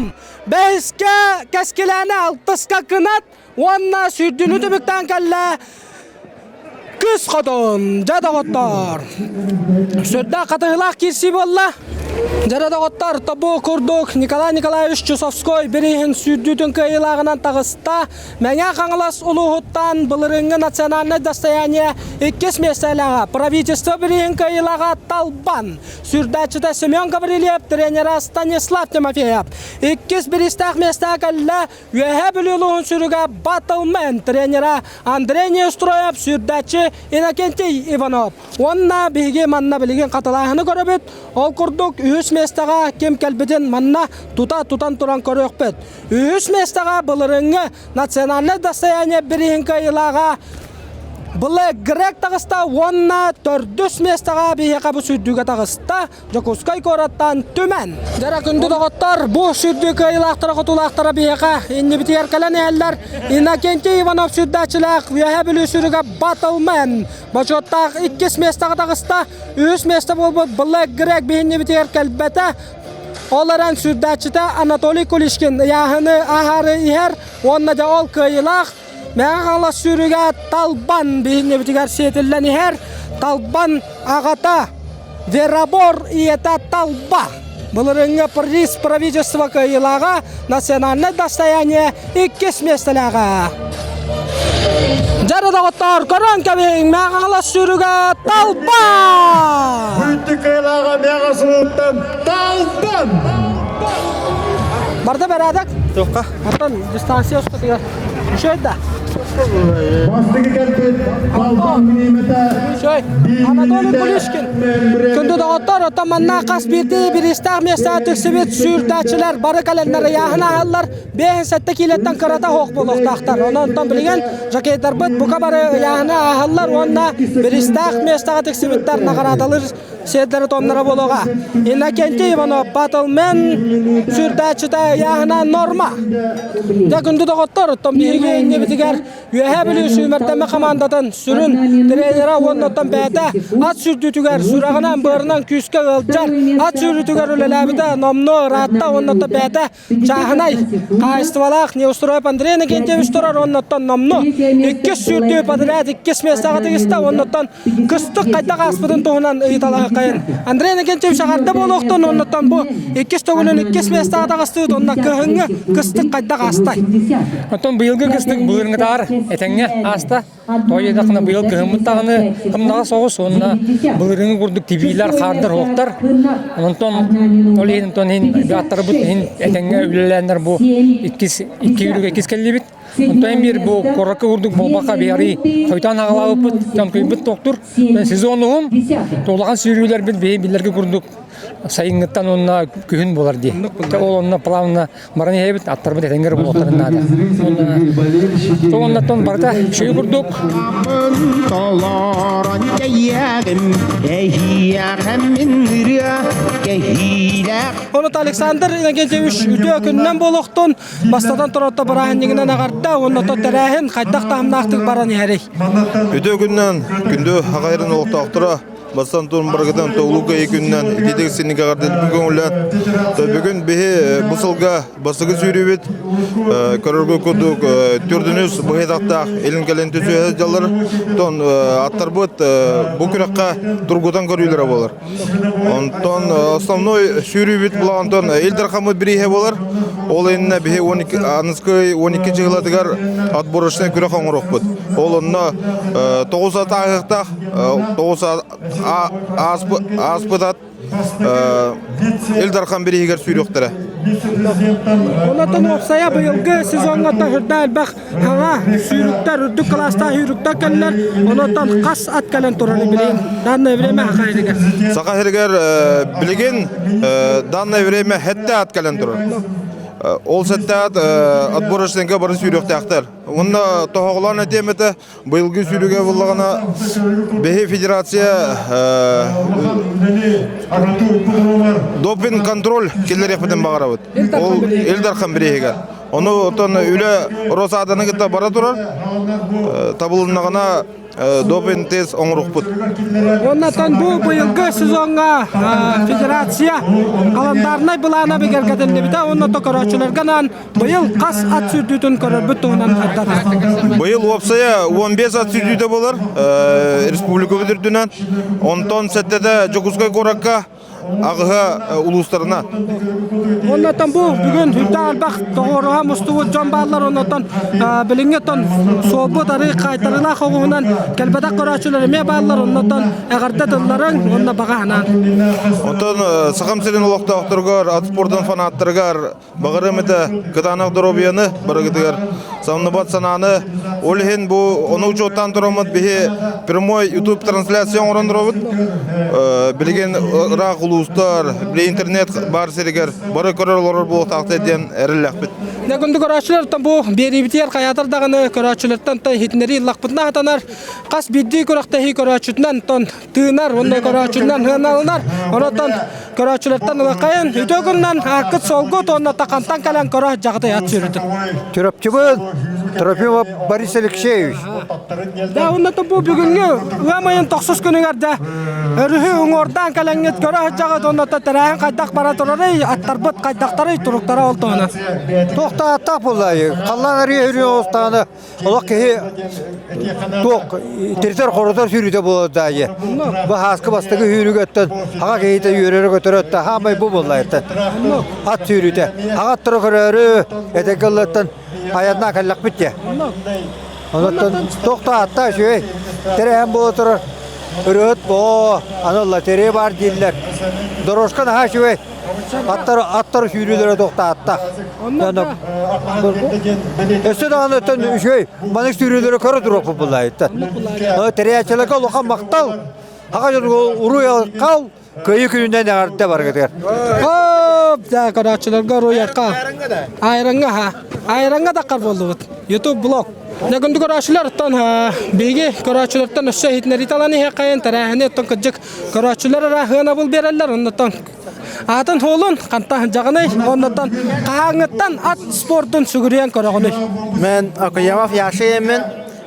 бэһискэ Кэскилээнэ, алтыска Кынат уонна сүүрдүүнү түмүктээн кэллэ Кыс хотун, дьэ доҕоттоор! Сүрдээх хатыһыылаах киирсии буолла. Дьэ доҕоттор, тобу курдук Николай Николаевич Чусовской бирииһин сүүрдүүтүн кыайыылааҕынан таҕыста. Мэҥэ Хаҥалас улууһуттан былырыыҥҥы национальнай достояние иккис миэстэлээҕэ правительство бирииһин кыайыылааҕа Талбан. Сүүрдээччитэ Семен Гаврильев, тренера Станислав Тимофеев. Иккис бириистээх миэстэҕэ кэллэ Үөһээ Бүлүү улууһун сүрүгэ Батлмен тренера Андрей Неустроев, сүүрдээччи Иннокентий Иванов. Уонна биһиги манна билигин хатылааһыны көрөбүт. Ол курдук үһүс миэстэҕэ ким кэлбитин манна тута тутан туран көрүөхпүт. Үһүс миэстэҕэ былырыыҥҥы национальнай достояние бирииһин кыайыылааҕа Блэк Грек таҕыста уонна төрдүс миэстэҕэ биһиэхэ бу сүүрдүүгэ таҕыста Дьокуускай куораттан Түмэн. Дьара күндү доҕоттор, бу сүүрдүү кыайыылаахтара-хотуулаахтара биһиэхэ иннибитигэр кэлэн иһэллэр. Иннокентий Иванов сүүрдээччилээх Үөһээ Бүлүү сүүрүгэ Батлмен бочуоттаах иккис миэстэҕэ таҕыста. Үһүс миэстэ буолбут Блэк Грек биһиннибитигэр кэлбэтэ. Ол эрэн сүүрдээччитэ Анатолий Куличкин ыйааһыны аһаары иһэр уонна дьэ ол кыайыылаах Мэҥэ Хаҥалас сүүрүгэ Талбан биһиннибитигэр сиэтиллэн иһэр. Талбан аҕата Веробор ийэтэ Талба. Былырыыҥҥы приз правительства кыайыылааҕа национальнай достояние иккис миэстэлээҕэ. Дьары доҕоттоор, көрөн кэбиһиҥ, Мэҥэ Хаҥалас сүүрүгэ Талба!
Бүттүк кыайыылааҕа Мэҥэ Сулууттан Талбан!
Барда бэрээдэк?
Туохха?
Оттон дистанция устатыгар Үчүгэй да?
Бастакы кэлбит Балбан бириэмэтэ
Анатолий Кулишкин. Күндү доҕоттор, оттон манна хас биирдии бириистээх миэстэҕэ тиксибит сүүрдээччилэр бары кэлэннэр ыйааһын ааһаллар. 57 киилэттэн кырата суох буолуохтаахтар. Онон онтон билигин жокейдарбыт бука бары ыйааһыны ааһаллар уонна бириистээх миэстэҕэ тиксибиттэр наҕараадалыыр сиэрдэрэ-туомнара буолуоҕа. Иннокентий Иванов Батлмен сүүрдээччитэ ыйааһына норма. Дьэ күндү доҕоттор, оттон биһиги иннибитигэр Үөһээ Бүлүү сүүмэрдэммит хамаандатын сүрүн тренера уонна оттон бэйэтэ ат сүүрдүүтүгэр сүрэҕинэн, быарынан күүскэ ыалдьар, ат сүүрүүтүгэр үлэлээбитэ номнуо ыраатта уонна оттон бэйэтэ чааһынай хаһаайыстыбалаах Неустроев Андрей Иннокентьевич турар уонна оттон номнуо иккис сүүрдүү подряд иккис миэстэҕэ тигистэ уонна оттон кыстык хайдах ааспытын туһунан ыйыталаһыаххайын. Андрей Иннокентьевич эҕэрдэ буолуохтун уоннаттан бу иккис төгүлүн иккис миэстэҕэ таҕыстыбыт уонна кыһыҥҥы кыстык хайдах аастай?
Оттон быйылгы кыстык былырыҥҥытааҕар этэҥҥэ ааста. Тоҕо диэтэххинэ быйыл кыһыммыт даҕаны кымнаҕас соҕус уонна былырыҥҥы курдук тибиилэр, хаардар уһуктар. Онтон ол иһин онтон иһин аттарбыт иһин этэҥҥэ үлэлээннэр бу иккис икки үрүгэ иккис кэллибит. Онтон биир бу куоракка курдук буолбакка биһиги хойутаан аҕалаабыппыт, чамкыйбыт тохтур. Сезон уһун, улахан сүүрүүлэрбит биһи биллэргэ курдук сайыҥҥыттан уонна күһүн буолар дии. Ол онно плавно баран иһэбит, аттарбыт этэҥҥэ буолуохтарын наада. Оннаттан барыта үчүгэй курдук.
Толорон кэйиэҕим, эһиэхэ мин ырыа кэһиилээх.
Онут Александр Иннокентьевич үтүө күнүнэн буолуохтун, бастатан туран бырааһынньыгынан аҕарда уонна тэрээһин хайдах таһымнаахтык баран иһэрий?
Үтүө күнүнэн күндү аҕайрын олохтоохторо Бастан туран барыгытын Тоҕулуу Кыайыы күнүнэн итиитик синнигэ эҕэрдэлиибин көҥүллээн. Бүгүн биһи бу сылга бастакы сүүрүүбүт көрөргө курдук төрдүнүс быһыйдахтаах илин-кэлин түсүһэ сылдьаллар. Тон аттарбыт бу күрэххэ тургутан көрүүлэрэ буолар. Онтон основной сүүрүүбүт булаҕантон Ил Дархаммыт бирииһэ буолар. Ол иннинэ биһи 12 аныскы 12 дьыһылатыгар отборочнай күрэх оҥоруохпут. Ол онно 9 ат ааһыахтаах 9 ааспыт ат Ил Дархан бирииһигэр сүүрүөхтэрэ.
Онтон уопсайа быйылгы сезоҥҥа таһырда элбэх хаҥа сүүрүктэр, үрдүк кылаастаах сүүрүктэр кэллэр. Онтон хас ат кэлэн турарын билигин данное время Саха сиригэр.
Саха сиригэр билигин данное время сэттэ ат кэлэн турар. Ол сэттэ ат отборочнайга бары сүүрүөхтээхтэр. Уонна тоһоҕолоон этиэм этэ, Быйылгы сүүрүүгэ буллаҕына биһи федерация допинг контроль киллэриэхпитин баҕарабыт. Ол Ил Дархан бирииһигэр. Ону оттон үлэ Росаданы кытта бара турар. Табылыннаҕына допинг тест оҥоруохпут.
Оннотон бу быйылгы сезоҥҥа федерация календарнай былаана бигэргэтиллибитэ уонна көрөөччүлэргэ анаан Быйыл хас ат сүүрдүүтүн көрөрбүт туһунан ырдата.
Быйыл уопсайа 15 ат сүүрдүүтэ буолар республикабыт үрдүнэн. Онтон сэттэтэ Дьокуускай куоракка, аҕыһа улуустарына.
Оннотон бу бүгүн үрдээх элбэх тоҕуоруһа мустубут дьон бааллар. Оннотон билиҥҥи оттон суолбут арыы хаайтарыылаах оҕуһунан кэлбэтэх көрөөччүлэр эмиэ бааллар. Оннотон эҕэрдэ тылларыҥ уонна баҕа санаан.
Онтон Сахам сирин олохтоохторугар, ат спордун фанаттарыгар Баҕарыам этэ кытаанах доруобуйаны барыгытыгар самныбат санааны. Ол иһин бу ону учуоттаан тураммыт биһи прямой YouTube трансляция оҥорон туробут. Билигин ыраах улуустар, били интернет баар сиригэр бары көрөр олорор буолуохтаахтар диэн эрэллээхпит.
Дьэ күндү көрөөччүлэр, бу биэриибитигэр хайаатар даҕаны көрөөччүлэртэн иһитиннэрии ыллахпытына хатанар. Хас биирдии күрэхтэһии көрөөччүтүнэн тон тыынар уонна көрөөччүнэн сыаналанар. Онон көрөөччүлэртэн улахайын үтүө күннэн ааккыт суолгут уонна тахантан кэлэн көрө дьаҕытай ат сүүрүтүн.
Чурапчыбын Трофимов Борис Алексеевич.
Да, уонна бу бүгүҥҥү ыам ыйын тохсус күнүгэр да өрүһү уҥуордаан кэлэҥҥит көрө сылдьаҕыт уонна тэрээһин хайдах бара турарый, аттарбыт хайдахтарый, туруктара ол туһунан.
Туохта аттаах буоллаайы. Халлаан арыйа үрүө оҕустаҕына Олох киһи туох тиритэр-хорутар сүүрүүтэ буолар Бу һааскы бастакы сүүрүүгэ хаҕа киһитэ үөрэрэ-көтөрө хаамай бу буолла ат сүүрүүтэ. Хаҕа аттара көрөөрү этэҥҥэ ыллаттан айаннаа кэллэхпит дии. Онон туох да аттаа үчүгэй. Тэрээһин буола турар. Ырыһыт боо, аны лотерея баар дииллэр. Дорожка наһаа үчүгэй. Аттар аттар сүүрүүлэрэ тохтаатта. Өссө даҕаны өттөн үчүгэй маннык сүүрүүлэри көрө туруохпут буллаайыттан. Тэрийээччилэргэ улахан махтал. Аҕа дьон уруй айхал кыайыы күнүнэн эҕэрдэ барыгытыгар.
Хоп, да көрөөччүлэргэ уруй айхал. Айранга ха. Айранга таххар буоллубут. YouTube блог. Дьэ күндү көрөөччүлэр, оттон биһиги көрөөччүлэртэн өссө иһитиннэрии талан иһиэххэйин тэрээһини оттон кырдьык көрөөччүлэр эрэ сыанабыл биэрэллэр, оннуттан Аатын суолун хантан дьаҕыный, оннуттан хаһааҥҥыттан ат спордун сүгүрүйэн көрөҕүнүй?
Мен Окуямов Яша иэммин,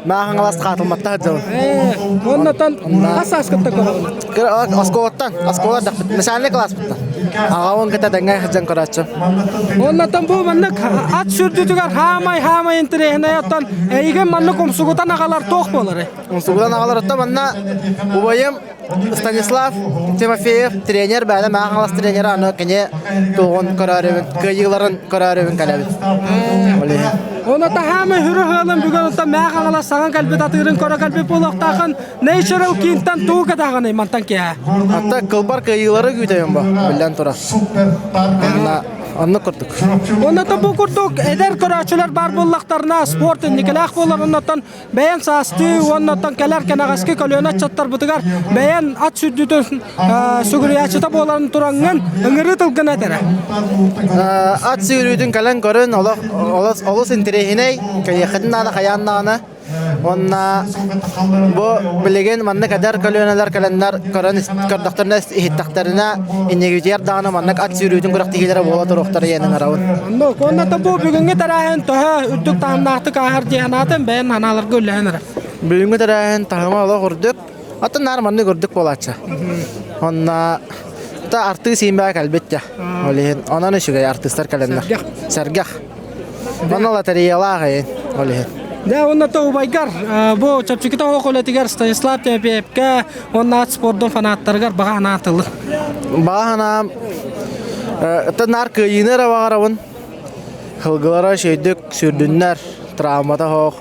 Мааһаҥалас хаатылматта сылдьабын.
Оннуттан хас сааскыттан көрөҕүн?
Оскуолаттан, оскуола дахпыт, начальный класспыттан. Аҕабын кытта тэҥҥэ сылдьан көрөөччү.
Оннуттан бу маннык ат сүрдүтүгэр хаамай-хаамай интэриэһинэй оттон эйигин маннык умсугутан аҕалар туох буоларый?
Умсугутан аҕалар оттон манна убайым Станислав Тимофеев тренер бэйэ Мааһаҥалас тренера аны кини туоҕун көрөөрүбүн, кыайыыларын көрөөрүбүн кэлэбин.
Оны таһаамы хүрү хыалын бүгүн оттон Мээхаҥалас саҥа кэлбит атыырын көрө кэлбит буолуохтаахын Natural King-тан тугу кэтээҕиний мантан киэһэ?
Атта кылбар кыайыылары күүтэбин бу, биллэн турар. Онно Оннук курдук.
Онно бу курдук эдэр көрөөччүлэр баар буоллахтарына спорт инникилээх буолар оннуттан бэйэн саастыы уоннаттан кэлэр кэнэҕэски көлүөнэ ыччаттарбытыгар бэйэн ат сүрдүүтүн сүгүрүйээччитэ буоларын тураҥҥын ыҥырыы тылгын этэрэ.
Ат сүүрүүтүн кэлэн көрүн олох олус олус интэриэһинэй кэлиэххитин наада хайаан даҕаны уонна бу билигин маннык эдэр көлүөнэлэр кэлэннэр көрөн көрдөхтөрүнэ иһиттэхтэринэ иннигитигэр даҕаны маннык ат сүүрүүтүн күрэхтэһиилэрэ буола туруохтара диэн ыҥырабын.
Оннук. Уонна да бу бүгүҥҥү тэрээһин төһө үрдүк таһымнаахтык ааһар дии санаатым бэйэн санааларга үллэһэн эрэ.
Бүгүҥҥү тэрээһин таһыма олох үрдүк. Атын наар маннык үрдүк буолааччы. Онна та артыыс иинбээ кэлбит дьэ. Ол иһин онон үчүгэй артыыстар кэлэннэр. Сэргэх. Онно лотереялаах эйин ол иһин.
Дьэ уонна то убайгар бу чэпчэкитэ оһох үлэтигэр Станислав Тимофеевка уонна ат спордун фанаттарыгар баҕа санаа тылы.
Баҕа санаам наар кыайыыны эрэ баҕарабын. Сылгылара үчүгэйдик сүүрдүннэр, травмата суох.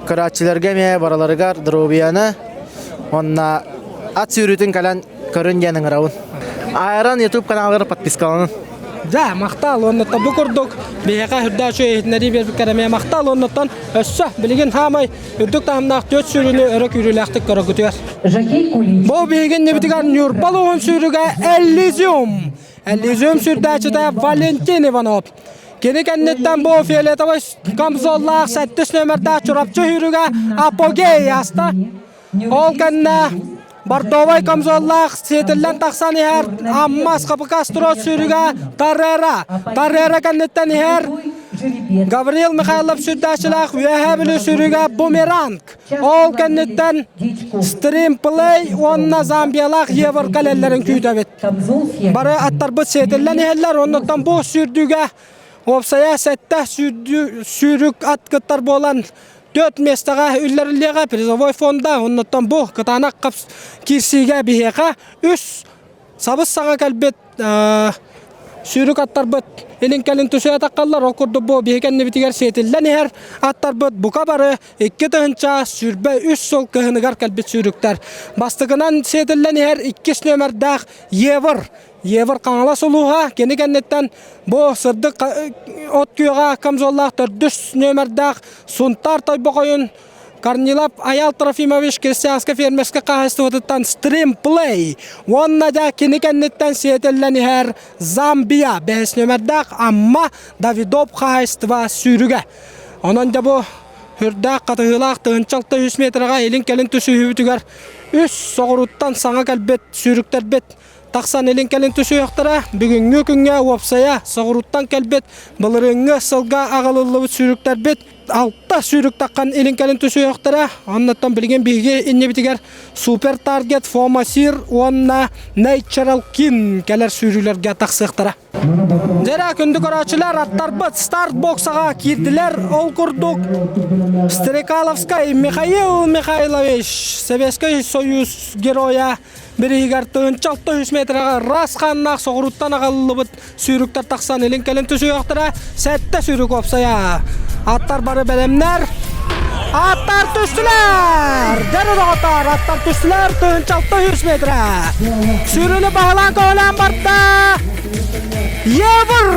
Көрөөччүлэргэ эмиэ барыларыгар доруобуйаны уонна ат сүүрүүтүн кэлэн көрүн диэн ыҥырабын. Айран YouTube каналыгар подпискаланын.
Дьэ, махтал уоннаттан бу курдук биһиэхэ үрдээх үчүгэй иһитиннэрии биэрбиккэр эмиэ махтал уоннаттан өссө билигин хаамай үрдүк таһымнаах түөрт сүүрүүнү өрө күүрүүлээхтик көрөргүтүгэр. Бу биһигин небитигэр Ньурба улууһун сүүрүгэ Эллизиум. Эллизиум сүүрдээччитэ Валентин Иванов. Кини кэнниттэн бу фиолетовай камзоллаах сэттис нөмердээх Чурапчы сүүрүгэ Апогей аста. Ол кэннэ бордовай камзоллаах сиэтиллэн тахсан иһэр Аммас ХПК сүүрүгэ Таррера. Таррера кэнниттэн иһэр Гаврил Михайлов сүүрдээччилээх Үөһээ Бүлүү сүүрүгэ Бумеранг. Ол кэнниттэн Стримплей уонна Замбиялаах Евр кэлэллэрин күүтэбит. Бары аттарбыт сиэтиллэн иһэллэр, оннуттан бу сүүрдүүгэ уопсайа сэттэ сүүрүк ат кыттар буолан Түөрт миэстэҕэ үллэриллиэҕэ призовой фонда, оннуттан бу кытаанах киирсиигэ биһиэхэ үс сабыс-саҥа кэлбит сүүрүк аттарбыт илин-кэлин түсүө таххаллар. Ол курдук бу биһи кэннибитигэр сиэтиллэн иһэр аттарбыт бука бары 2023 сыл кыһыныгар кэлбит сүүрүктэр. Бастакынан сиэтиллэн иһэр иккис нүөмэрдээх Евр Евр Хаҥалас улууһа кини кэнниттэн бу сырдык от күөҕэ камзоллаах төрдүс нүөмэрдээх Сунтаар Тойбохойун Корнилов Аял Трофимович крестьянскай фермерскэй хаһаайыстыбатыттан Стрим Плей уонна дьэ кини кэнниттэн сиэтиллэн иһэр Замбия бэһис нүөмэрдээх Амма Давидов хаһаайыстыба сүүрүгэ. Онон дьэ бу үрдээх хатыһыылаах 1603 метрэҕэ илин-кэлин түсүһүүбүтүгэр үс соҕурууттан саҥа кэлбит сүүрүктэрбит тахсан илин-кэлин түсүөхтэрэ. Бүгүҥҥү күҥҥэ уопсайа соҕурууттан кэлбит былырыыҥҥы сылга аҕалыллыбыт сүүрүктэрбит алта сүүрүк таххан илин-кэлин түсүөхтэрэ. Оннуттан билигин биһиги иннибитигэр Супер Таргет, Фома Сир уонна Natural King кэлэр сүүрүүлэргэ тахсыахтара. Дьэрэ күндү көрөөччүлэр аттарбыт старт боксаҕа киирдилэр. Ол курдук Стрекаловскай Михаил Михайлович Советский Союз геройа бириһигэр 1600 метрэҕэ раас хааннаах соҕурууттан аҕалыллыбыт сүүрүктэр тахсан илин-кэлин түсүөхтэрэ. Сэттэ сүүрүк уопсайа. Аттар бары бэлэмнэр. Аттар түстүлэр! Дьэ доҕоттор, аттар түстүлэр 1600 метрэ. Сүүрүүнү баһылаан көҕүлээн барда. Евр!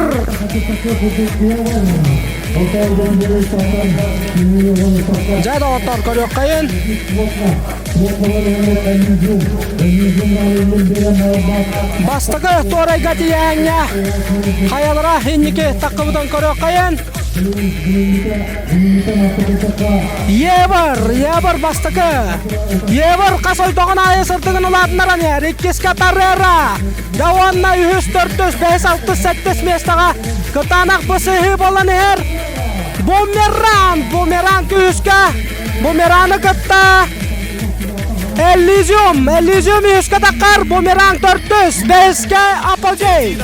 Дьэ доҕоттор, көрүөххэйин. Бастакы туорайга тиийээҥҥэ хайалара инники таххыбытын көрүөххэйин. Евар, Евар бастакы. Евар хас ойдоҕун аайы сырдыгын улаатыннаран иһэр. Иккискэ Таррера. Да уонна үһүс, төрдүс, бэһис, алтыс, сэттис миэстэҕэ кытаанах бысыһыы буолан иһэр. Бумеранг, бумеранг үһүскэ. Бумераны кытта Эллизиум, Эллизиум үһүскэ таххар, Бумеранг төрдүс, бэһискэ Апогей.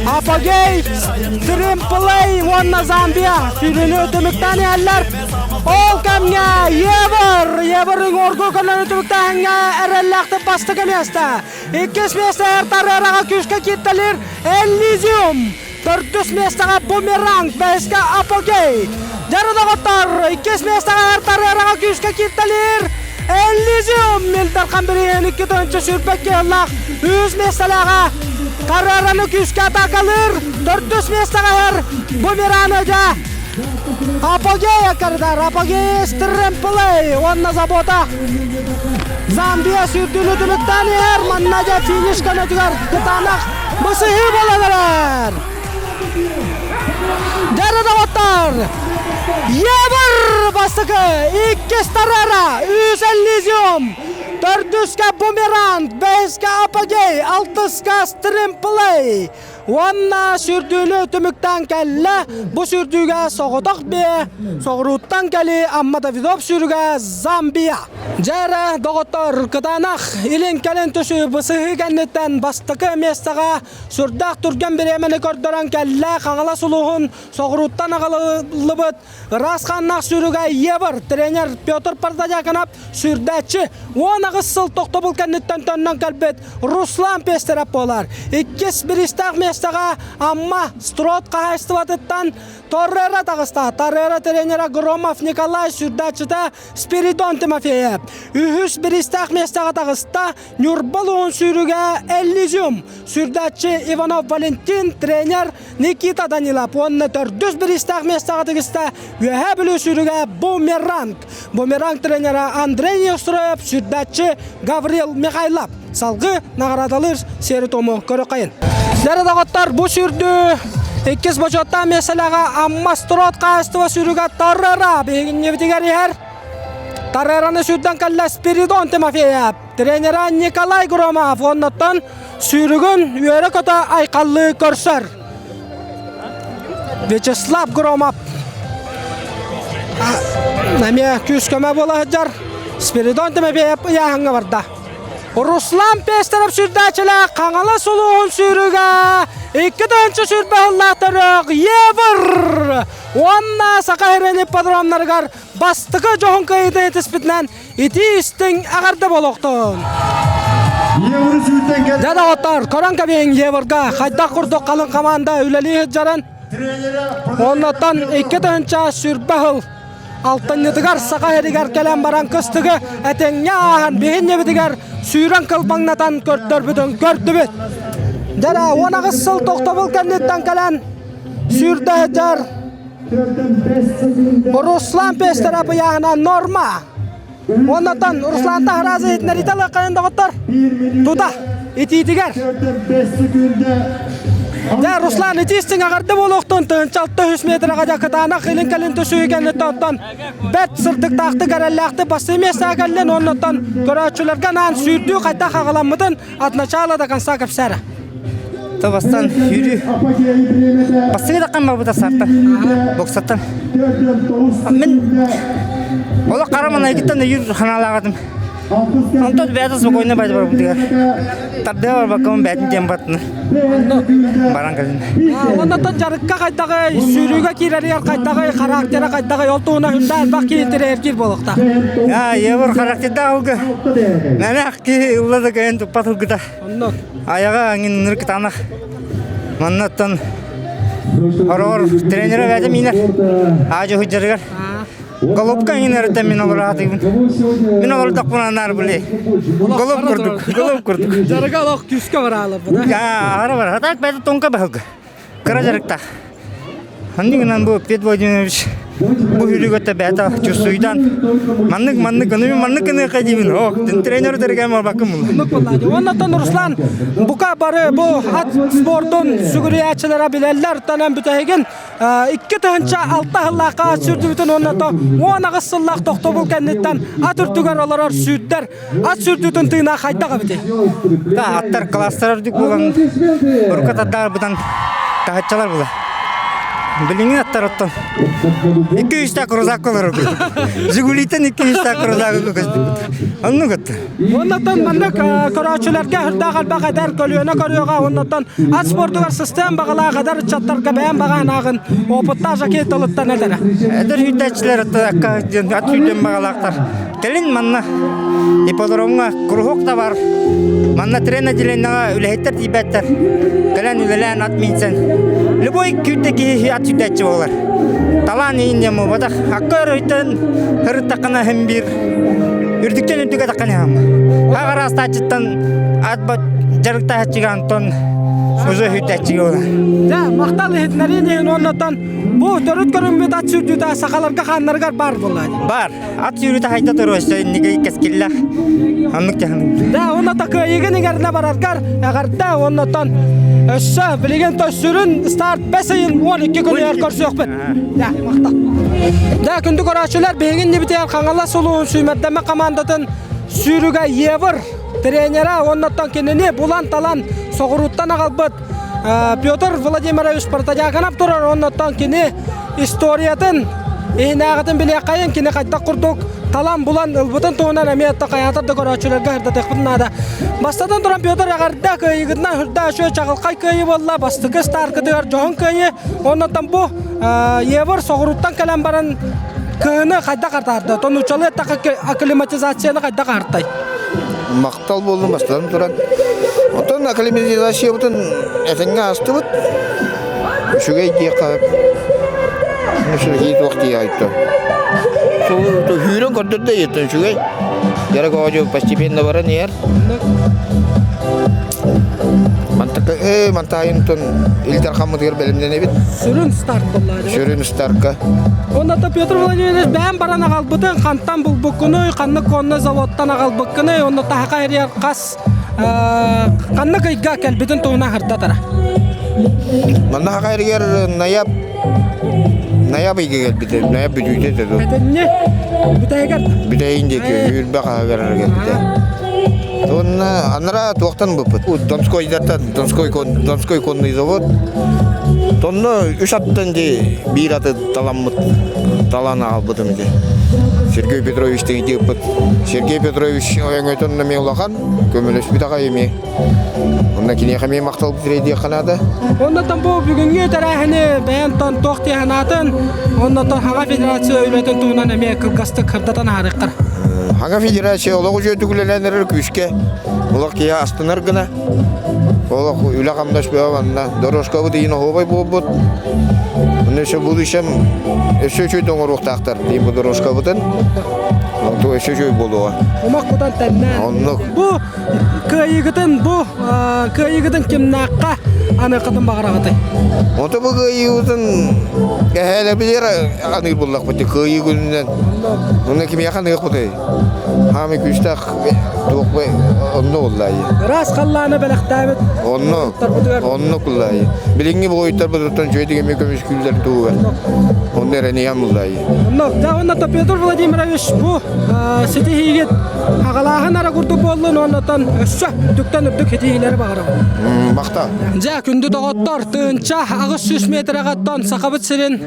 Апогей, Тримплей уонна Замбия сүүрүүнү түмүктээн иһэллэр. Ол кэмҥэ Евер, Евер уҥуоргу көнөнү түмүктээһиҥҥэ эрэллээхтик бастакы миэстэ. Иккис миэстэ Таррераҕа күүскэ кииртэлиир Эллизиум. Төрдүс миэстэҕэ Бумеранг, бэһискэ Апогей. Дьары доҕоттор, иккис миэстэҕэ Тарыараҕа күүскэ кииртэлиир Эллизиум Милдархан бирииһин 2 тыһыынча сүүрбэ киһилаах үс миэстэлээҕэ. Тарараны күүскэ атакалыыр. Төрдүс миэстэҕэ иһэр Бумераны дьэ. Апогея кардар, апогея стремплей уонна забота. Замбия сүүрдүүнү түмүктээн иһэр. Манна дьэ финиш көнөтүгэр кытаанах бысыһыы буолан эрэр. Дьэ доҕоттор! Евр бастакы, иккис Тарара, үс Эллизиум, төрдүскэ Бумеранг, бэһискэ Апогей, алтыска Стримплей. Уонна сүрдүүнү түмүктээн кэллэ. Бу сүрдүүгэ соҕотох биэ, соҕурууттан кэлии Амма Давидов сүүрүгэ Замбия. Дьэ эрэ, доҕоттор, кытаанах илин-кэлин түсүү бысыһыы кэнниттэн бастакы миэстэҕэ Сүрдээх түргэн бириэмэни көрдөрөн кэллэ Хаҥалас улууһун соҕурууттан аҕалыллыбыт ыраас хааннаах сүүрүгэ Евр тренер Петр Пардадяконов сүүрдээччи 18 сыл тохтобул кэнниттэн төннөн кэлбит Руслан Пестеров буолар. Иккис бириистээх миэстэҕэ Амма Строд хаһаайыстыбатыттан Торрера таҕыста. Торрера тренера Громов Николай сүүрдээччитэ Спиридон Тимофеев. Үһүс бириистээх миэстэҕэ таҕыста Ньурба улууһун сүүрүгэ Эллизиум, сүрдээччи Иванов Валентин, тренер Никита Данилов уонна төрдүс бириистээх миэстэҕэ тигистэ Үөһээ Бүлүү сүүрүгэ Бумеранг. Бумеранг тренера Андрей Неустроев, сүрдээччи Гаврил Михайлов. Салгыы наҕараадалыыр сиэри-туому көрүөххэйин. Дьэ доҕоттор, бу сүүрдүү иккис бочуоттаах миэстэлээҕэ Амма Строд хаһаайыстыба сүүрүгэ Таррара биһигиннибитигэр иһэр. Таррараны сүүрдэн кэллэ Спиридон Тимофеев. Тренера Николай Громов оннуттан сүүрүгүн үөрэ-көтө айхаллыы көрсөр. Вячеслав Громов эмиэ күүс-көмө буола сылдьар. Спиридон Тимофеев ыйааһыҥҥа барда. Руслан Пестеров сүүрдээччилээх Хаҥалас улууһун сүүрүгэ 2020 сыллаах төрөх Евр уонна Саха сирин ипподромнарыгар бастакы дьоһун кыайыытын этиспитинэн итии истиҥ эҕэрдэ буолуохтун! Дьэ доҕоттор, көрөн кэбиһиҥ Еврга хайдах курдук халыҥ хамаанда үлэлии сылдьарын. Оннуттан 2020 сыл алтынньытыгар Саха сиригэр кэлэн баран кыстыгы этэҥҥэ ааһан биһинньэбитигэр сүүрэн кылбаҥнатан көрдөрбүтүн көрдүбүт. Дьэ 18 сыл тохтобул кэнниттэн кэлэн сүүрдэ сылдьар Руслан Пестеров ыйааһына норма. Оннотон Руслан Таһаразы иһитиннэриитэ ылыаххайын доҕоттор. Тута итиитигэр. Дьэ, Руслан итиистиҥ аҕарды буолуохтун 1600 метрага дьэ кытаанах илин-кэлин түсүү кэнниттэн оттон бэрт сырдыктаахтык эрэллээхтик бастыы миэстэҕэ кэллин оннуттан көрөөччүлэргэ анаан сүүрдүү хайдах аҕаламмытын от начала до конца кэпсээрэ.
Бастан сүүрүү. Бастыҥы таххан барбыта сартан, боксаттан. Мин олох хара манайгыттан өйүр ханаалааҕатым. Онтон бэйэтэ спокойно байды барбытыгар. Тардыа барбаккамын бэйэтин диэн баттына. Баран кэлин.
Оннотон дьарыкка хайдаҕый, сүүрүүгэ киирэригэр хайдаҕый, характера хайдаҕый, ол туһунан үрдэ элбэх киһи интэриэһиргиир буолуохтаах.
Аа, евр характердаах ылгы. Мэнэх киһи ылла да кыайан туппат ылгыта.
Оннук.
Айаҕа аңынныр кытаанах. Маннаттан Хороҕор тренера бэйэтэ миинэр. Аадьы сылдьарыгар. Голубка иҥин мин олораатыыбын. Мин олордохпуна анаар били. Голуб курдук, голуб курдук.
Дьарыга олох күүскэ бараалабын.
Аара бар. Хатаак бэйэтэ тоҥка баһылга. Кыра дьарыктаах. Анныгынан бу Петр Владимирович бу хүрүгөттө бэйэтэ чувствуйдан маннык маннык аны маннык гыныахха диибин ох тренер дэргэм барбаккын
булла. Оннотон Руслан бука бары бу ат спордун сүгүрүйээччилэрэ билэллэр тонон бүтэһигин 2006 сыллаахха ат сүүрдүбүтүн уонна 18 сыллаах тохтобул кэнниттэн ат үрдүгэр олорор сүүрдэр ат сүүрдүүтүн тыына хайдах эбитий?
Да, аттар класстар үрдүк буолан урука тардарбытан таһаччалар була. Билиҥҥи аттар оттон икки үстээх крузак олорор Жигулитен икки үстээх крузак көстүбүт. Оннук отто.
Оннотон маннык көрөөччүлэргэ үрдээх элбэх эдэр көлүөнэ көрүөҕэ оннотон ат спордугар сыстыан баҕалаах эдэр ыччаттарга бэйэм баҕаан ааҕын опыттаах жакей тылыттан этэрэ.
Эдэр сүүрдээччилэр ат сүүрдүөн баҕалаахтар Кэлин манна ипподромҥа куруһуок да бар. Манна трен отделениеҕа үлэһиттэр тиийбэттэр. Кэлэн үлэлээн ат миинсэн. Любой күүтэ киһи ат сүүрдээччи буолар. Талаан иин диэн буолбатах. Акка өрөйтөн ырыттаххына иһин биир үрдүктэн үрдүгэ таххан иһэм. Аҕараастааччыттан ат дьарыктааччыга Антон Уже хүтәччиге була.
Дьэ, махтал иһитиннэриин иһин уоннаттан бу төрүт көрүҥмүт ат сүүрдүүтэ сахаларга хааннарыгар баар буолла.
Бар. Ат сүүрүүтэ хайда туруоста инники кэскиллээх. Оннук дьаһаным.
Да, уонна кыайыгын иҥэринэ бараргар эҕэрдэ уоннаттан өссө билигин сүрүн старт бэс ыйын 12 күнүгэр көрсүөхпүт. Да, махтал. Да, күндү көрөөччүлэр, биһигин нибитигэр Хаҥалас улууһун сүүмэрдэммит командатын сүүрүгэ Евр тренера уоннаттан кинини булан-талан соҕурууттан аҕалбыт Петр Владимирович Протодьяконов турар уоннаттан кини историятын иһинээҕитин билиэххэйин кини хайдах курдук талан булан ылбытын туһунан эмиэ хайаатар да көрөөччүлэргэ сырдатыахпытын наада. Бастатан туран Петр эҕэрдэ кыайыгытынан үрдэ үчүгэй чаҕылхай кыайыы буолла. Бастакы старкытыгар дьоһун кыайыы. Оннуттан бу Евр соҕурууттан кэлэн баран кыһыны хайдах артаарда? Тонучалы эттэххэ акклиматизацияны хайдах аартай?
Махтал буоллун бастатан туран. Оттон акклиматизациябытын этэҥҥэ аастыбыт. Үчүгэй диэххэ үчүгэй туох дии айтты. Сүүрэн көрдөрдө еттен үчүгэй. Дьарык оҕо постепенно баран иһэр. Мантака э мантаайынтон Ил Дархаммытыгар бэлэмнэнэбит.
Сүрүн старт буолла.
Сүрүн старка.
Онно Петр Владимирович бэйэм баран аҕалбытын хантан булбуккунуй, ханнык конно заводтан аҕалбыккыный, онно таһака эрийэр хас ханнык ыйга кэлбитин туһунан сырдатара.
Манна хака эригэр нояб нояб ыйга кэлбитэ, нояб бүтүүтэ этэ дуу.
Этинни бүтэһигэр.
Бүтэһин диэки үүрбэ хаһыгар кэлбитэ. Уонна анара туохтан быппыт? Донскойдартан, Донской, Донской конный завод. Тонно үс аттан ди биир аты таламмыт, талан аҕалбытым ди. Сергей Петрович тигитиппит. Сергей Петрович өҥөтөн эмиэ улахан, көмөлөспүт аҕай эмиэ. Онно киниэхэ эмиэ махтал диэххэ наада.
Оннотон бу бүгүҥҥү тэрээһини бэйэн тон туох тиһанаатын, оннотон Хаҥа Федерация үлэтин туһунан эмиэ кылгастык сырдатан аһарыахтара.
Хаҥа Федерация олох үчүгэйдик үлэлээн эрэр күүскэ олох киһи астынар гына олох үлэ-хамнас бөҕө манна дорожкабыт иһин оһуобай буолбут Онно өссө будущем өссө үчүгэй оҥоруохтаахтар диин бу дорожкабытын онту өссө үчүгэй буолуоҕа
Омох кутан тэннээн.
Оннук.
Бу кыайыгытын бу кыайыгытын кимнээххэ аныаххытын баҕараҕытый?
Ото бу кыайыыбытын эһээлэбилэр аныыр буллахпыт кыайыы күнүнэн. Онно кимиэхэ аныахпытый? Хаамый күүстээх туохпай онно уллаайы.
Ыраас халлааны бэлэхтээбит
Онно онно куллаайы. Билиҥҥи буойуттарбытыттан үчүгэйдик эмиэ көмүскүүллэр туһугар. Онно эрэниэм уллаайы.
Онно, да, онно Петр Владимирович бу ситиһиигит Аҕалааһын ара курдук буоллун уоннаттан өссө үрдүктэн үрдүк ситиһиилэри баҕарабын.
Махтал.
Дьэ, күндү доҕоттор, 1800 метрэҕэ оттон Сахабыт сирин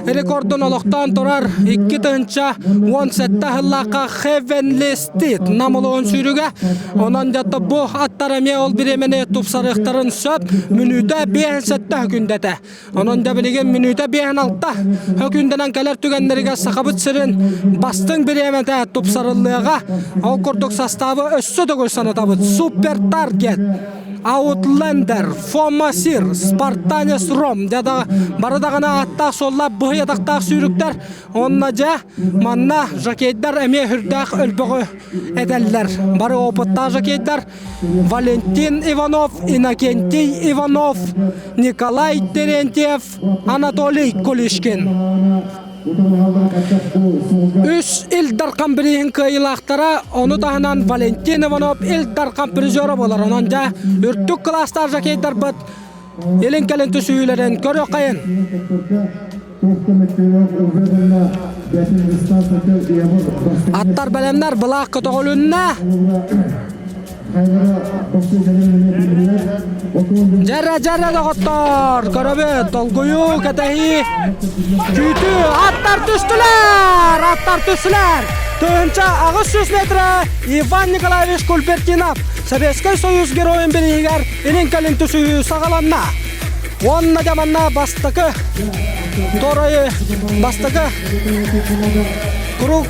рекордун олохтоон турар 2017 сыллаахха Heavenly State Нам улууһун сүүрүгэ. Онон дьэ бу аттар эмиэ ол бириэмэни тупсарыахтарын сөп. Мүнүүтэ 57 күндэтэ. Онон да билигин мүнүүтэ биэһин алта өкүндэнэн кэлэр түгэннэригэр Сахабыт сирин бастыҥ бириэмэтэ тупсарыллыаҕа. Ол курдук састаабы өссө төгүл санатабыт. Супер Таргет, Аутлендер, Фомасир, Спартанец Ром дьэ бары даҕаны ааттаах-суоллаах быһый атахтаах сүүрүктэр. Онно дьэ манна жокейдар эмиэ үрдээх өлбөҕү этэллэр. Бары опыттаах жокейдар Валентин Иванов, Иннокентий Иванов, Николай Терентьев, Анатолий Кулишкин. Үс Ил Дархан бирииһин кыайыылаахтара, ону таһынан Валентин Иванов Ил Дархан призера буолар. Онон дьэ үрдүк кылаастаах жокейдарбыт илин-кэлин түсүһүүлэрин көрүөххэйин. Аттар бэлэмнэр былаах көтөҕүлүннэ. Дьэрэ дьэрэ доҕоттор, көрөбүт, долгуйуу, кэтэһии, күүтүү, аттар түстүлэр, аттар түстүлэр. 1800 метрэ Иван Николаевич Кульбертинов Советскай Союз геройун бирииһигэр илин-кэлин түсүһүү саҕаланна. Уонна дьэ манна бастакы Торойу бастакы круг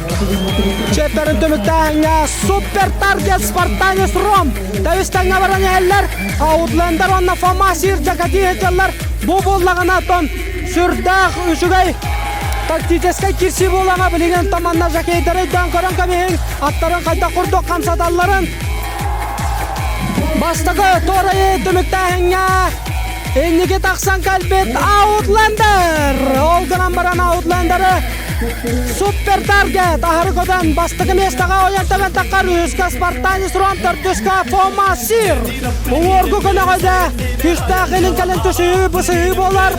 чиэппэрин түмүктээһиҥҥэ Супер Таргет Спартанец Ром тэбис-тэҥҥэ баран иһэллэр. Аутлендер уонна Фома Сирдьакати сылдьаллар. Бу буоллаҕына оттон сүрдээх үчүгэй тактическай кирсии буолаҥа билигин таманна жокейдары өйдөөн көрөн кэбиһиҥ аттарын хайдах курдук хамсаталларын. Бастакы туорайы түмүктээһиҥҥэ инники тахсан кэлбит Outlander. Ол гынан баран Outlanderы Супер Таргет аһары көтөн бастакы миэстэҕэ ойон тэбэн таххар үһүскэ Спартанец Ром төрдүскэ Фома Сир. Уҥуоргу көнөҕөдө күүстээх илин кэлин түсүһүү бысыһыы буолар.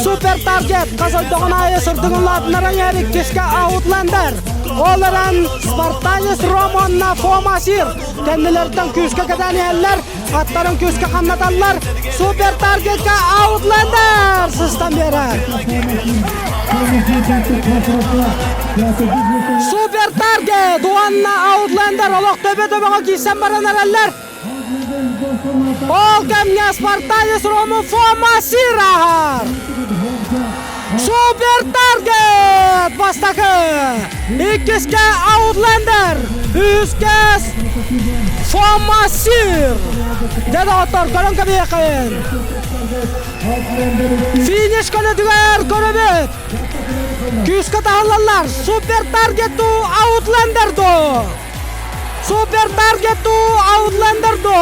Супер Таргет хас ойдоҕун аайы сырдыгын лаатыннаран иһэр иккискэ Outlander. Ол эрэн Спартанец Ром уонна Фома Сир кэннилэриттэн күүскэ кэтээн иһэллэр, аттарын күүскэ хамнаталлар. Супер Таргетка Outlander сыстан биэрэр. Супер Таргет уонна Outlander олох төбө-төбөҕө киирсэн баран эрэллэр. Ол кэмҥэ Спартанец Рому Фома Сир ааһар. Супер Таргет бастакы, иккискэ Аутлендер, үһүскэ Фома Сир. Дьэ доҕоттор, көрөн кэбиһиэххэйин. Финиш көнөтүгэр көрөбүт. Күүскэ таһыллаллар. Супер Таргет ту Аутлендер ду. Супер Таргет ду Аутлендер ду.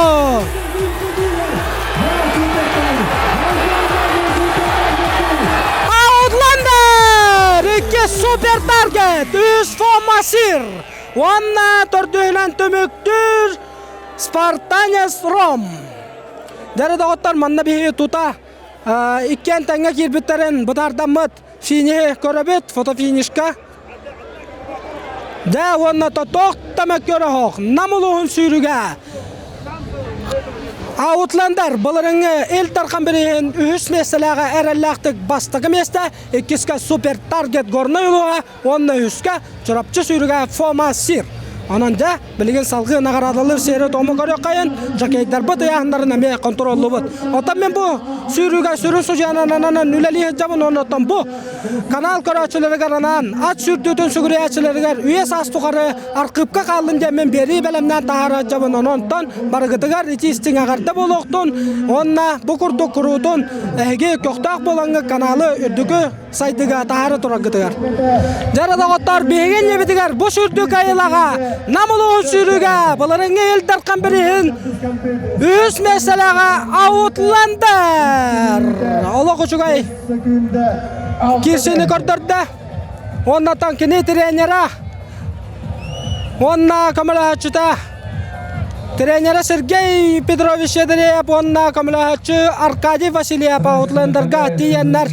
Аутлендер! Икки Супер Таргет, үс Фомасир. Уонна төрдүһүнэн түмүктүүр Спартанец Ром. Дьэ доҕоттор, манна биһиги тута иккиэн тэҥҥэ киирбиттэрин бытаардаммыт финиһи көрөбүт, фотофинишка. Дьэ уонна тотох тамак көрөһөх Нам улууһун сүүрүгэ Аутлендер былырыҥҥы Ил Дархан бирииһин үһүс миэстэлээҕэ эрэллээхтик бастакы миэстэ, иккискэ Супер Таргет Горнай улууһа уонна үһүскэ Чурапчы сүүрүгэ Фома Сир. Онон дьэ, билигин салгыы наҕараадалыыр сиэри-туому көрүөххэйин, жокейдарбыт ыйааһыннарын эмиэ контроллуубут. Оттон мин бу сүүрүүгэ сүрүн судьуйанан ананан үлэлии сылдьабын уонна оттон бу канал көрөөччүлэригэр анаан ат сүүрдүүтүн сүгүрүйээччилэригэр үйэ саас тухары архыыпка хааллын диэн мин биэрии бэлэмнээн таһаара сылдьабын. Онон барыгытыгар итии-истиҥ эҕэрдэ буолуохтун уонна бу курдук куруутун эһиги көхтөөх буолаҥҥыт каналы үрдүкү сайдыга таһаара тураргытыгар. Дьара доҕоттор, биһиги иннибитигэр бу сүрдүк айылаҕа Нам улууһун сүүрүүгэ былырыҥҥы Ил Дархан бирииһин үһүс миэстэлээҕэ Аутлендер олох үчүгэй киирсиини көрдөрдө. Уонна кини тренера уонна көмөлөһөөччүтэ Тренера Сергей Петрович Андреев уонна көмөлөһөөччү Аркадий Васильев Аутлендерга тиийэннэр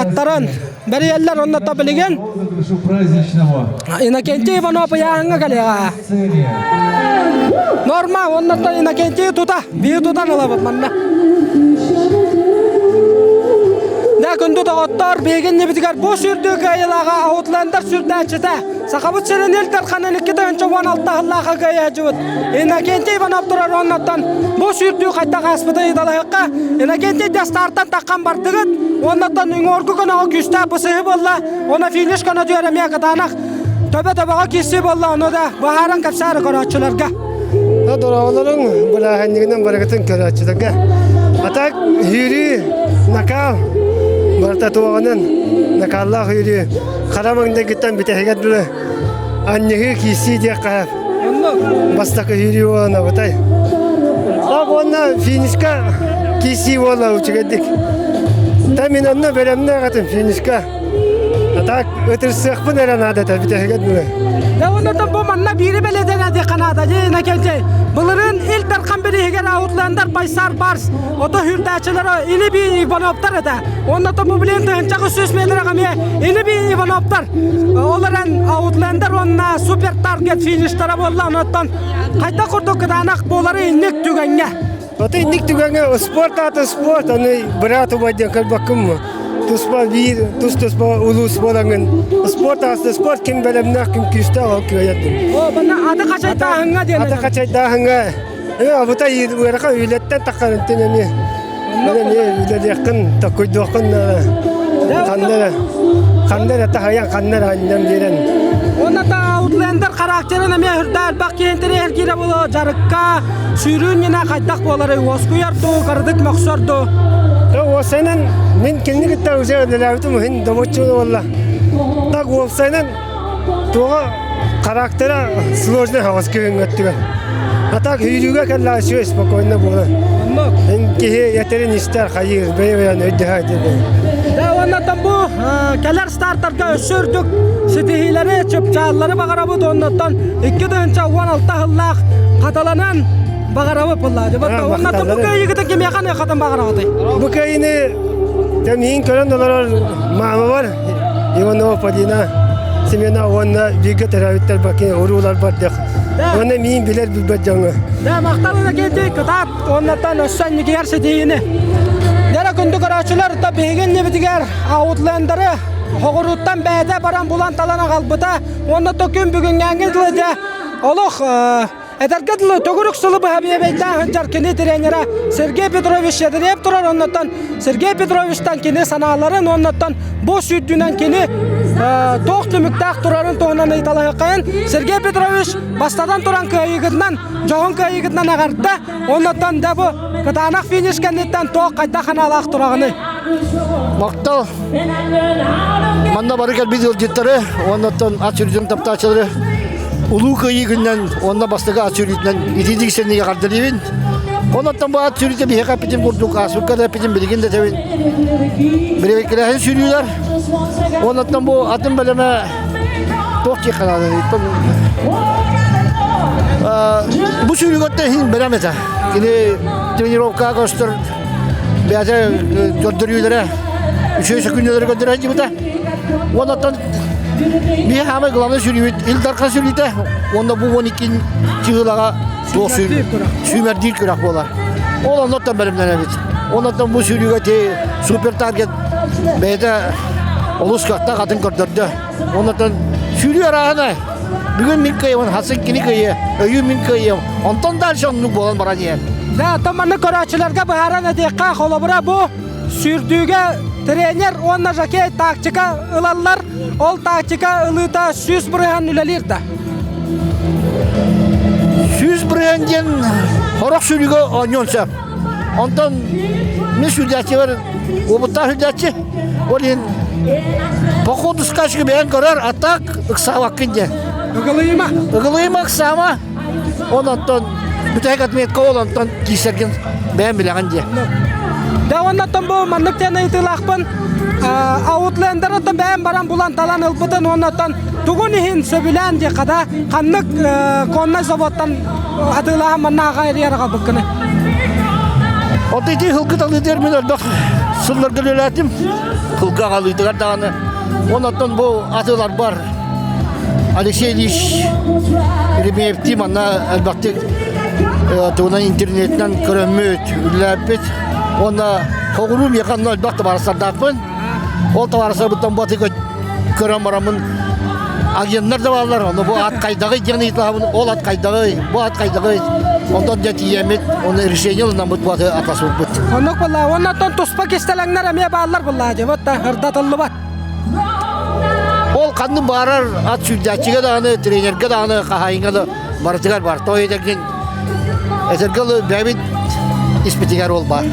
аттарын бэрийэллэр уонна то билигин Иннокентий Иванов ыйааһыҥҥа кэлиэҕэ. Норма уонна Иннокентий тута, биир тутан ылабыт манна. Дэ күндү доҕоттор, биһиги иннибитигэр бу сүүрдүү кыайыылааҕа Аутлендер сүүрдээччитэ Сахабыт сирин Ил Дарханын 2016 сыллаахха кыайааччыбыт Иннокентий Иванов турар уоннаттан бу сүүрдүү хайдах ааспыты ыйыталаһыахха. Иннокентий дьастаартан таххан бардыгыт. Уоннаттан үҥүоргу көнөҕө күүстээх бысыһы буолла. Уонна финиш көнөтүгэр эмиэ кытаанах төбө-төбөҕө киирсии буолла. Ону да быһааран кэпсээри көрөөччүлэргэ.
Дороолорун бырааһынньыгынан барыгытын көрөөччүлэргэ. А так сүүрүү накал барыта туоҕунан накаллаах сүүрүү хара маҥнайгыттан бүтэһигэр дылы анньыһыы киирсии диэххэ бастакы сүүрүү буолан абытай. Так уонна финишка киирсии буолла үчүгэйдик. Та мин онно бэлэмнээх этим финишка. А так ытырсыахпын эрэ наада этэ бүтэһигэр дылы.
Дьэ уонна бу манна биири бэлиэтэнэ диэххэ наада дии Иннокентий. Былырыын Ил Дархан бирииһигэр Аутлендер Байсар Барс ото сүүрдээччилэрэ Или-Би Ивановтар этэ. Уонна бу билин 1300 метрга эмиэ Или-Би Ивановтар. Ол эрэн Аутлендер уонна Супер Таргет фиништара буолла. Онуттан хайдах курдук кытаанах буолары инник түгэҥҥэ.
Ото инник түгэҥҥэ спорт аата спорт, аны быраат убай диэн көрбөккүн туспа биир тус-туспа улуус буолаҥын спорт аата спорт ким бэлэмнээх ким күүстээх ол кыайар диэн.
О, манна аты хачайдааһыҥҥа диэн.
Аты хачайдааһыҥҥа абыта ыарахан үлэттэн таххарынтын эмиэ эмиэ үлэлиэххин токкуйдуоххун ханна эрэ ханна эрэ таһыйан ханна эрэ анньан биэрэн
Уонна та Аутлендер характерын эмиэ үрдэ элбэх киһи интэриэһиргиирэ буолуо дьарыкка сүүрүү иннинэ хайдах буоларый уоскуйар дуу кырдык мөхсөр дуу
уопсайынан мин кинини кытта уже үлэлээбитим иһин добоччу буолла так уопсайынан Туоҕа характера сложный хаҕыс күһүҥҥү өттүгэр. А так сүүрүүгэ кэллэҕэ үчүгэй спокойно буолар. Эн киһи этэрин истэр хайыыр, бэйэ-бэйэни өйдөһө диэн.
Дьэ уоннаттан бу кэлэр стартарга өссө үрдүк ситиһиилэри, чыпчааллары баҕарабыт уоннаттан 2016 сыллаах хатыланан баҕарабыт буолла. Уоннаттан бу кыайыыгытын кимиэхэ ныахатын баҕараҕытый?
Бу кыайыыны миигин көрөн олорор маамабар Иванова Полина Семена уонна бииргэ төрөөбүттэр бакин урууларбар дэх. Уонна миин билэр билбэт дьоҥҥо.
Да, махтал кэлди кытаат уоннаттан өссө инникигэр ситиһиини. Дэрэ күндү көрөөччүлэр та биһиги иннибитигэр Аутлендеры хоҕурууттан бэйэтэ баран булан талан аҕалбыта уонна то күн бүгүҥҥээҥҥи дылы дьэ олох Этэргэ дылы, төгүрүк сылы быһа биэбэйдээн сылдьар кини тренерэ Сергей Петрович Ядреев турар оннуттан Сергей Петровичтан кини санааларын оннуттан бу сүүрдүүнэн кини туох түмүктээх турарын туһунан ыйыталаһыаххайын Сергей Петрович бастатан туран кыайыыгытынан дьоһун кыайыыгытынан эҕэрдэ оннуттан да бу кытаанах финиш кэнниттэн туох хайдах санаалаах тураҕыный?
Махтал Манна бары кэлбит ыалдьыттары уоннаттан ат сүүрүүтүн таптааччылары Улуу Кыайыы күнүнэн уонна бастакы ат сүүрүүтүнэн итиитик сэннигэ хардалыыбын. Оннуттан бу ат сүүрүүтэ биһиэхэ эппитим курдук ааспыкка да эппитим билигин да этэбин. Бирэбиккэлээһин сүүрүүлэр. Оннуттан бу атын бэлэмэ туох диэххэ наадалый? Бу сүүрүүгэттэн иһин бэлэм этэ. Кини тренировкаҕа көстөр бэйэтэ көрдөрүүлэрэ үчүгэй сөкүннэлэри көрдөрө сылдьыбыта. Уоннаттан биһи хаамай главный сүрүүбүт Ил Дархан сүрүүтэ уонна бу 12 чыһылаҕа туох сүүмэрдиир күрэх буолар. Ол оннуттан бэлэмнэнэбит. Оннуттан бу сүүрүүгэ ти супер таргет бэйэтэ олус кыахтаах атын көрдөрдө. Оннуттан сүүрүү арааһына бүгүн мин кыайабын, хасын кини кыайыа, өйүү мин кыайыам. Онтон дальше оннук буолан баран иһэр.
Да, оттон маннык көрөөччүлэргэ быһааран этиэххэ, холобура бу сүүрдүүгэ тренер уонна жокей тактика ылаллар. Ол тактика ылыыта 100% үлэлиир да.
100% диэн хорох сүүрүүгэ оонньуон сөп. Онтон мин сүүрдээччибэр уопуттаах сүүрдээччи. Ол иһин по ходу скачки бэйэн көрөр, а так ыксаабаккын диэн.
Ыгылыйыма.
Ыгылыйыма ыксаама. Ол онтон бүтэһик отметка ол онтон киирсэргин бэйэн билэҕин диэн.
Да оннаттан бу маннык диэн ыйытыылаахпын. Аутлендер оттон бэйэн баран булан талан ылбытын уоннаттан тугун иһин сөбүлээн диэххэ да ханнык коннай заводтан атыылаһан манна аҕа эрийэр аҕалбыккыны.
Оттон ити хылгы талыытыгар мин элбэх сылларга үлэлээтим. Хылгы аҕалыытыгар даҕаны. Онон бу атыыларбар Алексей Ильич Еремеевтии манна элбэхтик тугунан интернетинэн көрөммүт, үлэлээппит. Уонна хоҕуруу миэхэ онно элбэх табаарыстардаахпын. Ол табаарыстарбыттан бу аты көрөн бараммын агеннар да бааллар, ону бу ат хайдаҕый диэн ыйыталаһабын, ол ат хайдаҕый, бу ат хайдаҕый. Онтон дьэ тиийэммит, оны решение ылынаммыт бу аты атласыбыппыт.
Оннук буолла. Оннуттан туспа кистэлэҥнэр эмиэ бааллар буолла дьэ, вот ырдатыллыбат.
Ол ханнык баарар ат сүүрдээччигэ даҕаны, тренергэ даҕаны, хаһаайыҥҥа да барытыгар бар. Тоҕо диэтэргин этэргэ дылы бэйэбит испитигэр ол баар.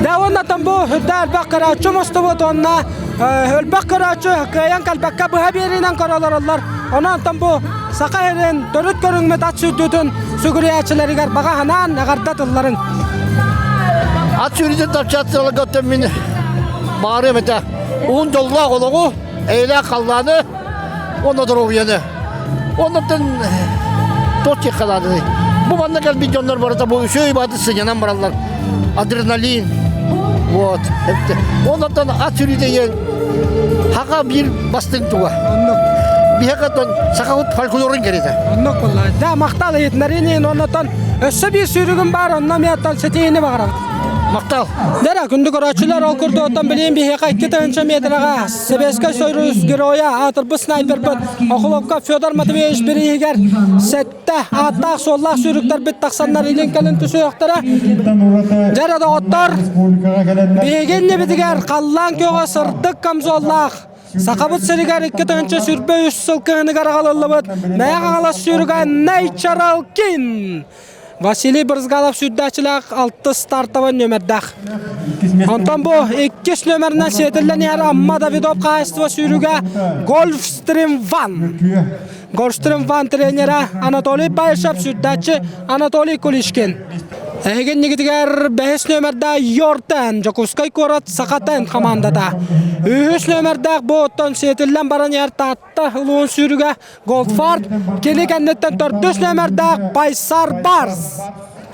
Да уонна бу үрдэ элбэх көрөөччү мустубут уонна элбэх көрөөччү кыайан кэлбэккэ быһа биэриинэн көрө олороллор. Онон бу Саха сирин төрүт көрүҥмүт ат сүүрдүүтүн сүгүрүйээччилэригэр баҕа санаан эҕэрдэ тылларын.
Ат сүүрүүтүн тапчаат сылга мин баарыам этэ. Уһун дьоллоох олоҕу, эйэлээх халлааны уонна доруобуйаны. Оннуттан туох диэххэ наадалый? Бу манна кэлбит дьоннор барыта бу үчүгэй бааты сынньанан бараллар. Адреналин. Вот. Оннуттан ат сүүрүүтэ диэн хака биир бастыҥ туга. Биһиэхэ оттон сахабыт фольклорун кэриэтэ.
Оннук буолла. Да, махтал иһитиннэриини оннуттан өссө биир сүүрүгүм баар, онно эмиэ оттон ситиһиини баҕарабыт.
Махтал.
Дара, күндү көрөөччүлэр, ол курдук оттон билигин биһиэхэ 2 метраҕа Сэбиэскэй Союз геройа аатырбыт снайпербыт Охлопков Федор Матвеевич бирииһигэр сэттэ ааттаах-суоллаах сүүрүктэрбит тахсаннар илин-кэлин түсүөхтэрэ. Дьэ доҕоттор, биһиги иннибитигэр халлаан күөҕэ сырдык камзоллаах Сахабыт сиригэр 2023 сыл кыһыныгар аҕалыллыбыт Мэйэх Хаҥалас сүүрүгэ Нейчаралкин. Василий Брызгалов сүүрдээччилээх алтыс стартовай нүөмэрдээх. Онтон бу иккис нүөмэринэн сиэтиллэн иһэр Амма Давидов хаһаайыстыба сүүрүгэ Гольфстрим Ван. Гольфстрим Ван тренерэ Анатолий Баишев сүүрдээччи Анатолий Куличкин. Эһигин нигитигэр бэһис нүөмэрдээх Йортен, Дьокуускай куорат Сахатен хамаандата. Үһүс нүөмэрдээх бу оттон сиэтиллэн баран иһэр Таатта улуун сүүрүгэ Голдфард кини кэнниттэн төрдүс нүөмэрдээх Байсар Барс.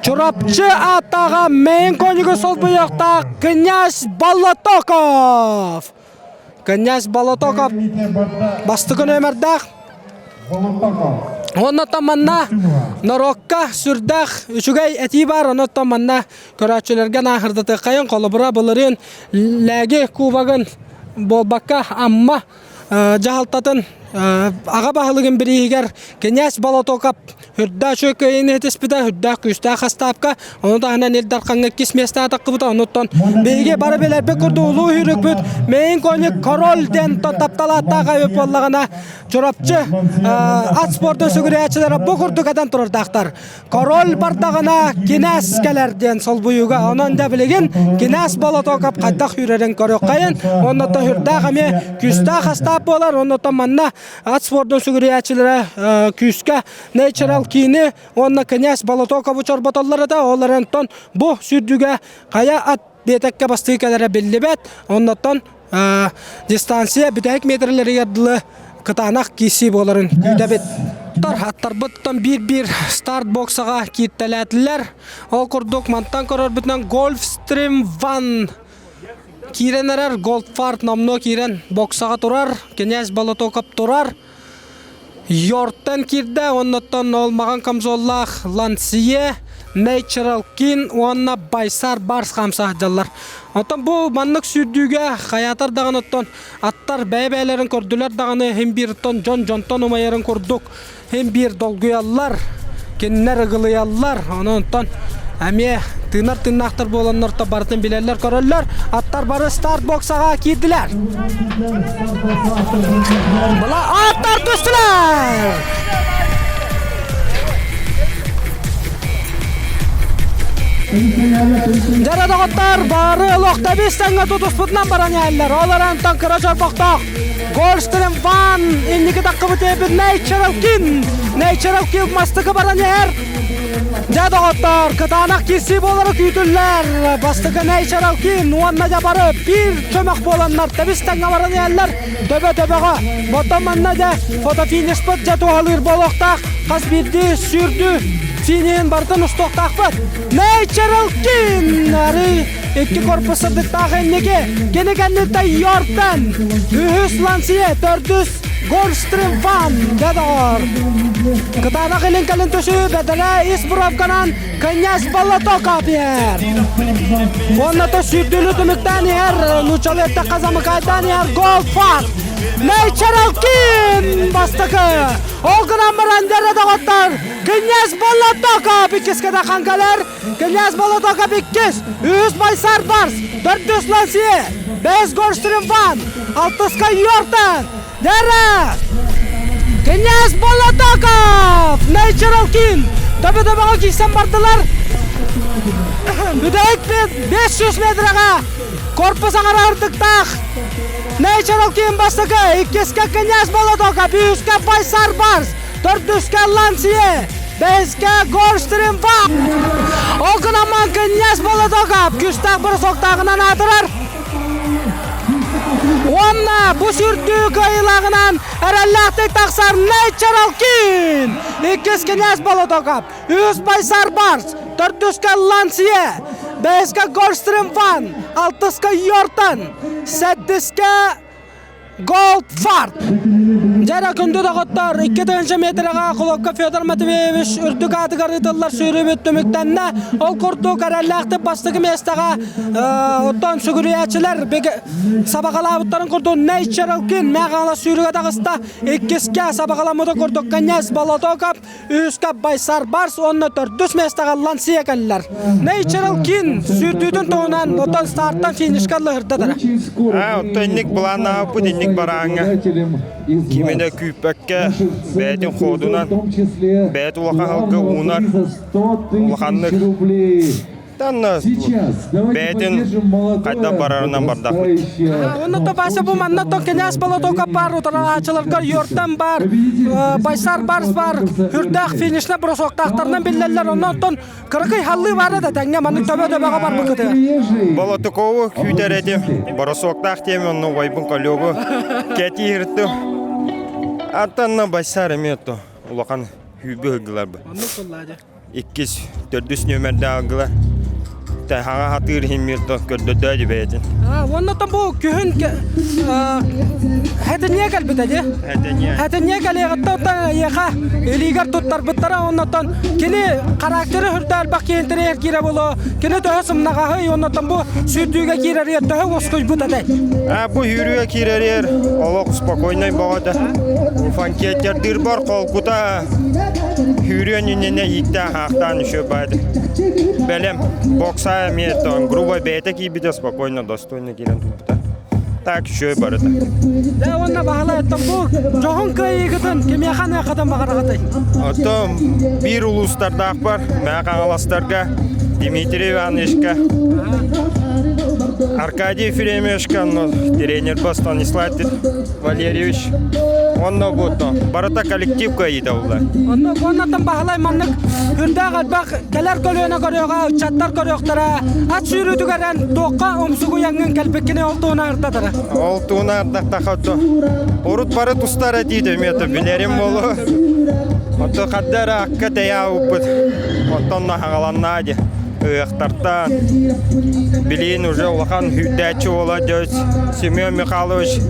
Чурапчы ааттааҕа Мэйин конюгу солбуйуохтаах князь Болотоков. Князь Болотоков бастакы нүөмэрдээх. Оннуттан манна норуокка сүрдээх үчүгэй этии баар. Оннуттан манна көрөөччүлэргэ наахырдатыаххайын холобура былырыын Лээги кубогын буолбакка Амма дьаһалтатын аҕа баһылыгын бирииһигэр кинээс Болотоков үрдээх үчүгэй кыайыыны ситиспитэ, үрдээх күүстээх хастаапка, ону таһынан Ил Дархаҥҥа иккис миэстэҕэ таххыбыта, онуттан биһиги бары билэрбит курдук улуу сүүрүкпүт Мэйин коньик король диэн тапталааттаах эбит буоллаҕына Чурапчы ат спордун сүгүрүйээччилэрэ бу курдук этэн турардаахтар. Король бардаҕына кинээс кэлэр диэн солбуйууга. Онон дьэ билигин кинээс Болотоков хайдах үүрэрин көрүөххэйин. Оннуттан сүрдээх эмиэ күүстээх астаап буолар. Оннуттан манна ат спордун сүгүрүйээччилэрэ күүскэ Natural киини уонна князь Болотокову чорботоллор этэ. Ол эрэн бу сүүрдүүгэ хайа ат биэтэккэ бастыы кэлэрэ биллибэт. Оннуттан дистанция бүтэһик метрлэригэр дылы кытаанах киирсии буоларын күүтэбит. Аттарбыттан биир-биир старт боксаҕа кииртэлээтилэр. Ол курдук мантан көрөрбүтүнэн Гольфстрим Ван киирэн эрэр. Голдфарт номнуо киирэн боксаҕа турар. Князь Болотоков турар. Йорттан киирдэ, оннуттан ол маҕан камзоллаах Лансие, Natural King уонна Байсар Барс хаамса сылдьаллар. Оттон бу маннык сүүрдүүгэ хайаатар даҕаны оттон аттар бэйэ-бэйэлэрин көрдүлэр даҕаны иһин биир оттон дьон дьонтон умайарын курдук иһин биир долгуйаллар, кинилэр ыгылыйаллар. Онон оттон эмиэ тыынар тыыннаахтар буоланнар то барытын билэллэр көрөллөр. Аттар бары старт боксаҕа киирдилэр. Была аттар түстүлэр! Дьара доҕоттор бары олохто бистаҥҥа тутуспутунан баран иһэллэр. Ол эрэн кыра чорбохтоох Гольстрем Ван инники таххыбыт эбит Natural King. Natural King мастыкы баран иһэр. Дьэ доҕоттор, кытаанах киирсии буолара күүтүллэр. Бастакы Natural King уонна дьэ бары биир чөмөх буоланнар тэбис тэҥҥэ баран иһэллэр. Төбө-төбөҕө. Оттон манна дьэ фотофинишпыт дьэ туһалыыр буолуохтаах. Хас биирдии сүүрдүү финиһин барытын устуохтаахпыт. Natural King! Арый икки корпус сырдыктаах инники. Кини кэнниттэн Йортен. Үһүс Лансье, төрдүс Гольстрим Ван Дедор. Кытаанах илин кэлин түсүү бэдэрэ ис буровканан князь Болотоков иһэр. Уонна то сүүрдүүлүү түмүктээн иһэр нууччалыы эттэххэ замыкайдаан иһэр Голдфарб. Natural King бастакы. Ол гынан баран дьэрэ доҕоттор князь Болотоков иккискэ да кэлэр. Князь Болотоков иккис, үһүс Байсар Барс, төрдүс Лансье, бэһис Гольстрим Ван, алтыска Йортан, Дера! Князь Болотоков! Natural King! Дөбө-дөбөҕө киирсэн бардылар. Бүтэһик 500 метрэҕэ корпус аҥара ырдыктаах Natural King бастакы, иккискэ Князь Болотоков, үһүскэ Байсар Барс, төрдүскэ Лансье, бэһискэ Гольстрим Ван. Ол гынан Князь Болотоков күүстээх бросоктааҕынан аатырар. Уонна бу сүрдүү кыайыылааҕынан эрэллээхтик тахсар Natural King! Иккис князь Болотоков, үһүс Байсар Барс, төрдүскэ Лансье, бэһискэ Гольстрим Ван, алтыска Йортон, сэттискэ Голдфард. Дьэрэ күндү доҕоттор, 2000 метрэҕэ Кулокко Федор Матвеевич үрдүк аатыгар ыытыллар сүүрүүбүт түмүктэннэ. Ол курдук эрэллээхтик бастакы миэстэҕэ оттон сүгүрүйээччилэр сабаҕалаабыттарын курдук Natural King Мэҕала сүүрүгэ таҕыста. Иккискэ сабаҕаламмыты курдук князь Болотоков үһүскэ Байсар Барс уонна төрдүс миэстэҕэ Лансия кэллэр. Natural King сүүрдүүтүн туһунан оттон стартан финишка лыһырдадара.
Оттон инник былааннаабыппыт инник барааҥҥа. Киминэ. Кими да күүппэккэ бэйэтин хоодунан бэйэт улахан халга уунар улаханнык Танна бэйэтин хайдах барарынан бардахпыт.
Онно то Вася бу манна то князь Болотока бар, утараачыларга Йортан бар, Байсар Барс бар, хүрдээх финишне бросоктаахтарынан биллэллэр. Оннон кыракый халлыы бары да тэҥҥэ маннык төбө-төбөҕө барбыккытыгар.
Болотукову күүтэр этим. Боросуоктаах тиэми онно убайбын коллегу кэтииртим. Аттанна Байсар эмиэ то улахан хүүбү ыгылар бу. Иккис, төрдүс нүөмэрдээх ыгылар. Хаҥа хатыыр иһин то көрдөдөө дибэйэтин.
Уонна бу күһүн хэтинье кэлбитэ дии. Хэтинье кэлиэҕиттэн оттон эйиэхэ илиигэр туттарбыттара оннотон кини характеры хүрдэ элбэх киһинтириэр киирэ боло кини төһө сымнаҕаһый оннотон бу сүүрдүүгэ киирэригэр төһө уоскуйбут этэй?
А бу сүүрүүгэ киирэригэр олох спокойнай боҕото. Фанкеттердыырбар холкута Сүүрүөн иннинэ ииктээх аахтаан еще баады. Бэлэм бокса эмиэ тон грубо бэйэтэ киирбитэ спокойно достойно киирэн турбута. Так еще барыта.
Дэ уонна баһылай оттон бу дьоһун кыайыыгытын кимиэхэ аныаххытын баҕараҕытый?
Оттон биир улуустардаахпар Мэҥэ Хаҥаластарга Дмитрий Ивановичка Аркадий Ефремовичка тренер Станислав Валерьевич онно буотто барыта коллектив кыайыыта буолла.
Онно оннотон баһылай маннык үрдээх элбэх кэлэр көлүөнэ көрүөҕэ, ыччаттар көрүөхтэрэ. Ат сүүрүүтүгэр эн туохха умсугуйаҥҥын кэлбиккини ол туһунан ырдатара.
Ол туһунан ардахтаха урут бары тустар этиитэ эмиэ билэрим болу. Отто хадда эрэ акка тэйээ Оттон наһаҕаланнаа дии. Ыһыахтартан билиин уже улахан хүйтээччи уола дьөс Семен Михайлович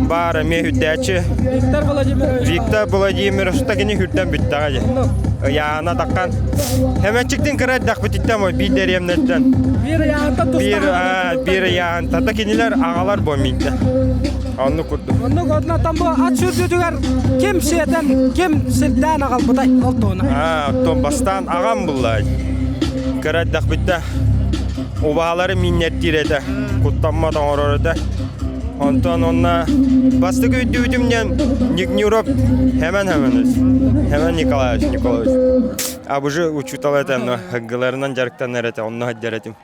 баар эмиэ хүйтээччи.
Виктор Владимирович.
Виктор Владимирович кини хүрдэн бүттэҕэ дии. Ыйаана таххан. Хэмэччиктин кыра эрдэхпититтэн биир дэриэмнэттэн.
Биир ыйаантан
Биир биир ыйаантан та кинилэр аҕалар бу миинтэ. Оннук курдук.
Оннук однотон бу ат сүүрдүүтүгэр ким сиэтэн, ким сирдээн аҕалбытай ол туһунан.
Аа, оттон бастаан аҕам булла. Кыра эрдэхпиттэ убаалары минньэттиир этэ, куттаммат оҥорор этэ. Онтон онно бастакы өйдүүтүм диэн Никнюров Хэмэн Хэмэнович, Хэмэн Николаевич Николаевич. Абыжы учуутал этэ, но һыггыларынан дьарыктанар этэ, онно сылдьар этим.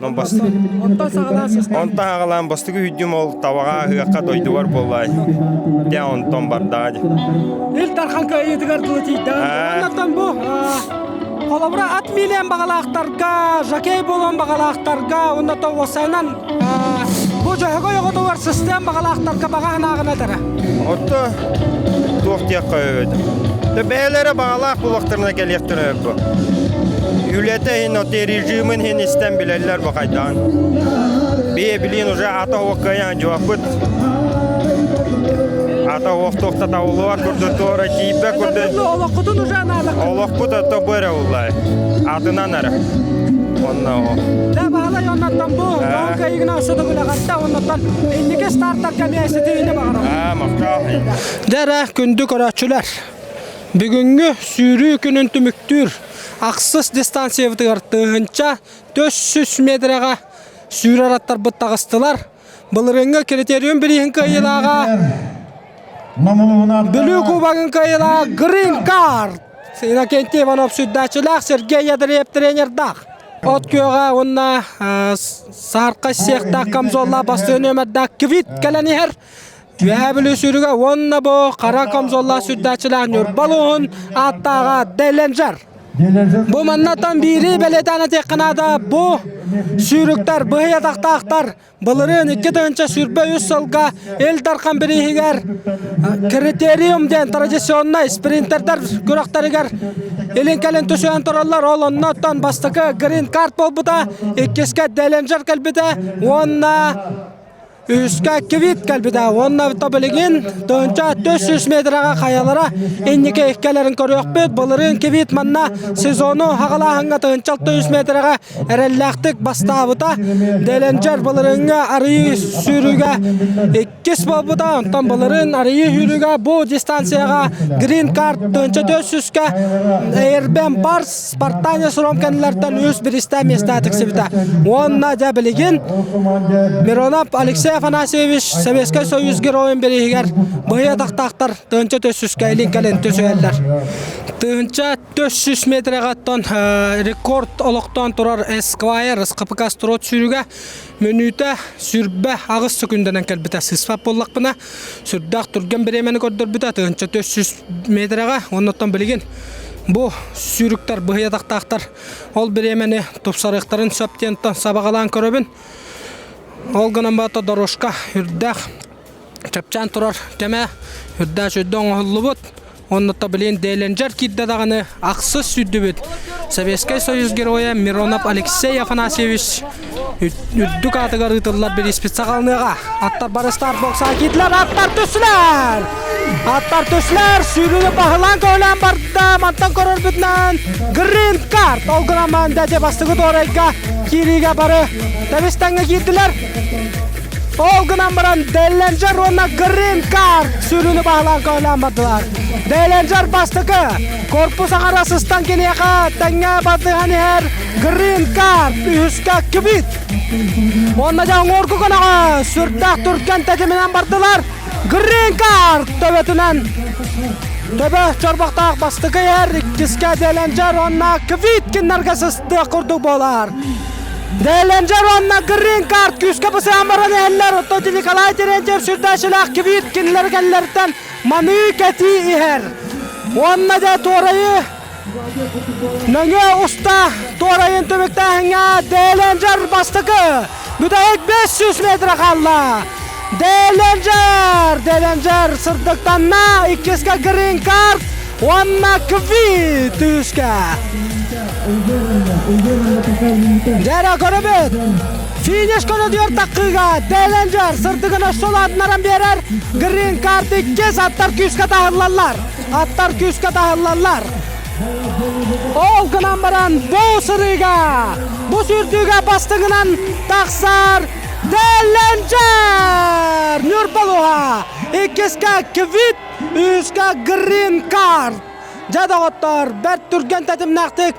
Онтон саҕалаан
Онтон саҕалаан бастакы үддүм ол табаҕа ыһыахха дойдубар буоллай. Дьэ онтон бардаҕа дьэ.
Ил Дархан кыайыытыгар дылы тиийдэҕин. Оннортон бу холобура ат миилиэн баҕалаахтарга, жокей буолуон баҕалаахтарга, оннотон уосайынан бу дьөһөгөй оҕотугар сыстыан баҕалаахтарга баҕа санааҕын этэрэ.
Отто туох диэххэ өйөдө. Бэйэлэрэ баҕалаах булуохтарына кэлиэхтэрэ бу. Үлэтэ иһин, оте режимин иһин истэн билэллэр бу хайдаҕын. Бие билин уже ата уоккайан дьуаппыт. Ата уохтуохта таулуар курду туора тиийбэ курду.
Олоххутун уже анаалах.
Олохпут ото бу эрэ уллай. Атынан эрэ. Онно о.
Да баалай оннаттан бу дьон кыайыгына өссө төгүлэҕэртэ оннаттан инники стартарга эмиэ ситиһиини баҕарабын.
Аа, махтал.
Дэрэ күндү көрөөччүлэр. Бүгүҥҥү сүүрүү күнүн түмүктүүр ахсыс дистанциябытыгар 1400 метрэҕэ сүүрэр аттарбыт таҕыстылар. Былырыыҥҥы критериум бирииһин кыайыылааҕа Бүлүү кубогын кыайыылааҕа Green Card Иннокентий Иванов сүрдээччилээх Сергей Ядреев тренердаах. От күөҕэ уонна саарка сиэхтээх камзоллаах бастыҥ нүөмэрдээх Квит кэлэн иһэр. Үөһээ Бүлүү сүүрүгэ уонна бу хара камзоллаах сүрдээччилээх Ньурба улууһун ааттааҕа Деленджер. Бу маннаттан биири бэлиэтээн этиэххэ наада, бу сүүрүктэр, быһый атахтаахтар былырыын 2023 сылга Ил Дархан бирииһигэр критериум диэн традиционнай спринтердэр күрэхтэригэр илин-кэлин түсүһэн тураллар. Ол оннуттан бастакы грин-карт буолбута, иккискэ Деленджер кэлбитэ уонна Үһүскэ квит кэлбитэ уонна билигин 1400 метрэҕэ хайалара инники кэлэрин көрүөхпүт. Былырыын квит манна сезону хаҕалааһыҥҥа 1600 метрэҕэ эрэллээхтик бастаабыта. Деленджер былырыыҥҥа арыйыы сүүрүүгэ иккис буолбута. Онтон былырыын арыйыы сүүрүүгэ бу дистанцияҕа грин карт 1400-кэ Эрбен Барс Спартанец Ром кэннилэртэн үс биристэ миэстэ тиксибитэ. Уонна дьэ билигин Миронов Алексей Афанасьевич Советскай Союз Геройун бирииһигэр быһый атахтаахтар тыһынча төссүскэ илин кэлин түсүһэллэр. Тыһынча 400 метрэҕэ рекорд олохтоон турар Эсквайр СКПК Строт сүүрүгэ мүнүүтэ сүрбэ аҕыс секундэнэн кэлбитэ сыыспат буоллахпына сүрдээх түргэн бириэмэни көрдөрбүтэ 1400 метрэҕэ оннуттан билигин бу сүүрүктэр быһый атахтаахтар ол бириэмэни тупсарыахтарын сөп диэн сабаҕалаан көрөбүн ол гынан баран дорожка үрдээх чэпчээн турар кэмэ үрдээх үрдэ оҥоһуллубут Онно билин Деленджер киирдэ даҕаны ахсыс сүүрдүбүт Советскай Союз Геройа Миронов Алексей Афанасьевич үрдүк аатыгар ыытыллар бирииспит саҕаланыаҕа. Аттар бары старт боксаҕа киирдилэр, аттар түстүлэр! Аттар түстүлэр, сүүрүүнү баһылаан көһүлээн барда, мантан көрөрбүтүнэн грин карт. Ол гынан баран дьэ бастакы туорайга киириигэ бары тэбис тэҥҥэ киирдилэр. Ол гынан баран Делленджер уонна Грин Карт сүүрүүнү баһылаан көһүлээн бардылар. Делленджер бастакы корпус аҥара сыстан киниэхэ тэҥҥэ бардыһан иһэр Грин Карт үһүскэ Квит. Уонна дьэ оҥорку көмөҕө сүрдээх түргэн тэтиминэн бардылар. Грин Карт төбөтүнэн төбө чорбохтоох бастакы иһэр иккискэ Делленджер уонна Квит кинилэргэ сыстыах курдук буолар. Деленджер уонна Грин Карт күүскэ бысыһан баран иһэллэр. Оттон Николай Терентьев сүрдээчилээх Квит кинилэр кэллэриттэн маныы кэтии иһэр. Уонна дьэ туорайы нөҥүө уста туорайын түмүктээһиҥҥэ Деленджер бастакы. Бүтэһик 500 метр хаалла. Деленджер! Деленджер сырдыктанна. Иккискэ Грин Карт уонна Квит үскэ. Дьэрэ көрөбүт. Финиш көрөдүөр таққыга Деленджер сырдыгын өссө улаатынаран биэрэр. Грин Карт иккис аттар күүскэ таһыллаллар. Аттар күүскэ таһыллаллар. Ол гынан баран бу сырыыга, бу сүүрдүүгэ бастыҥынан тахсар Делленджер! Ньурбалуха! Иккискэ Квит, үскэ Грин Карт. Дьэ доҕоттор, бэрт түргэн тэтимнээхтик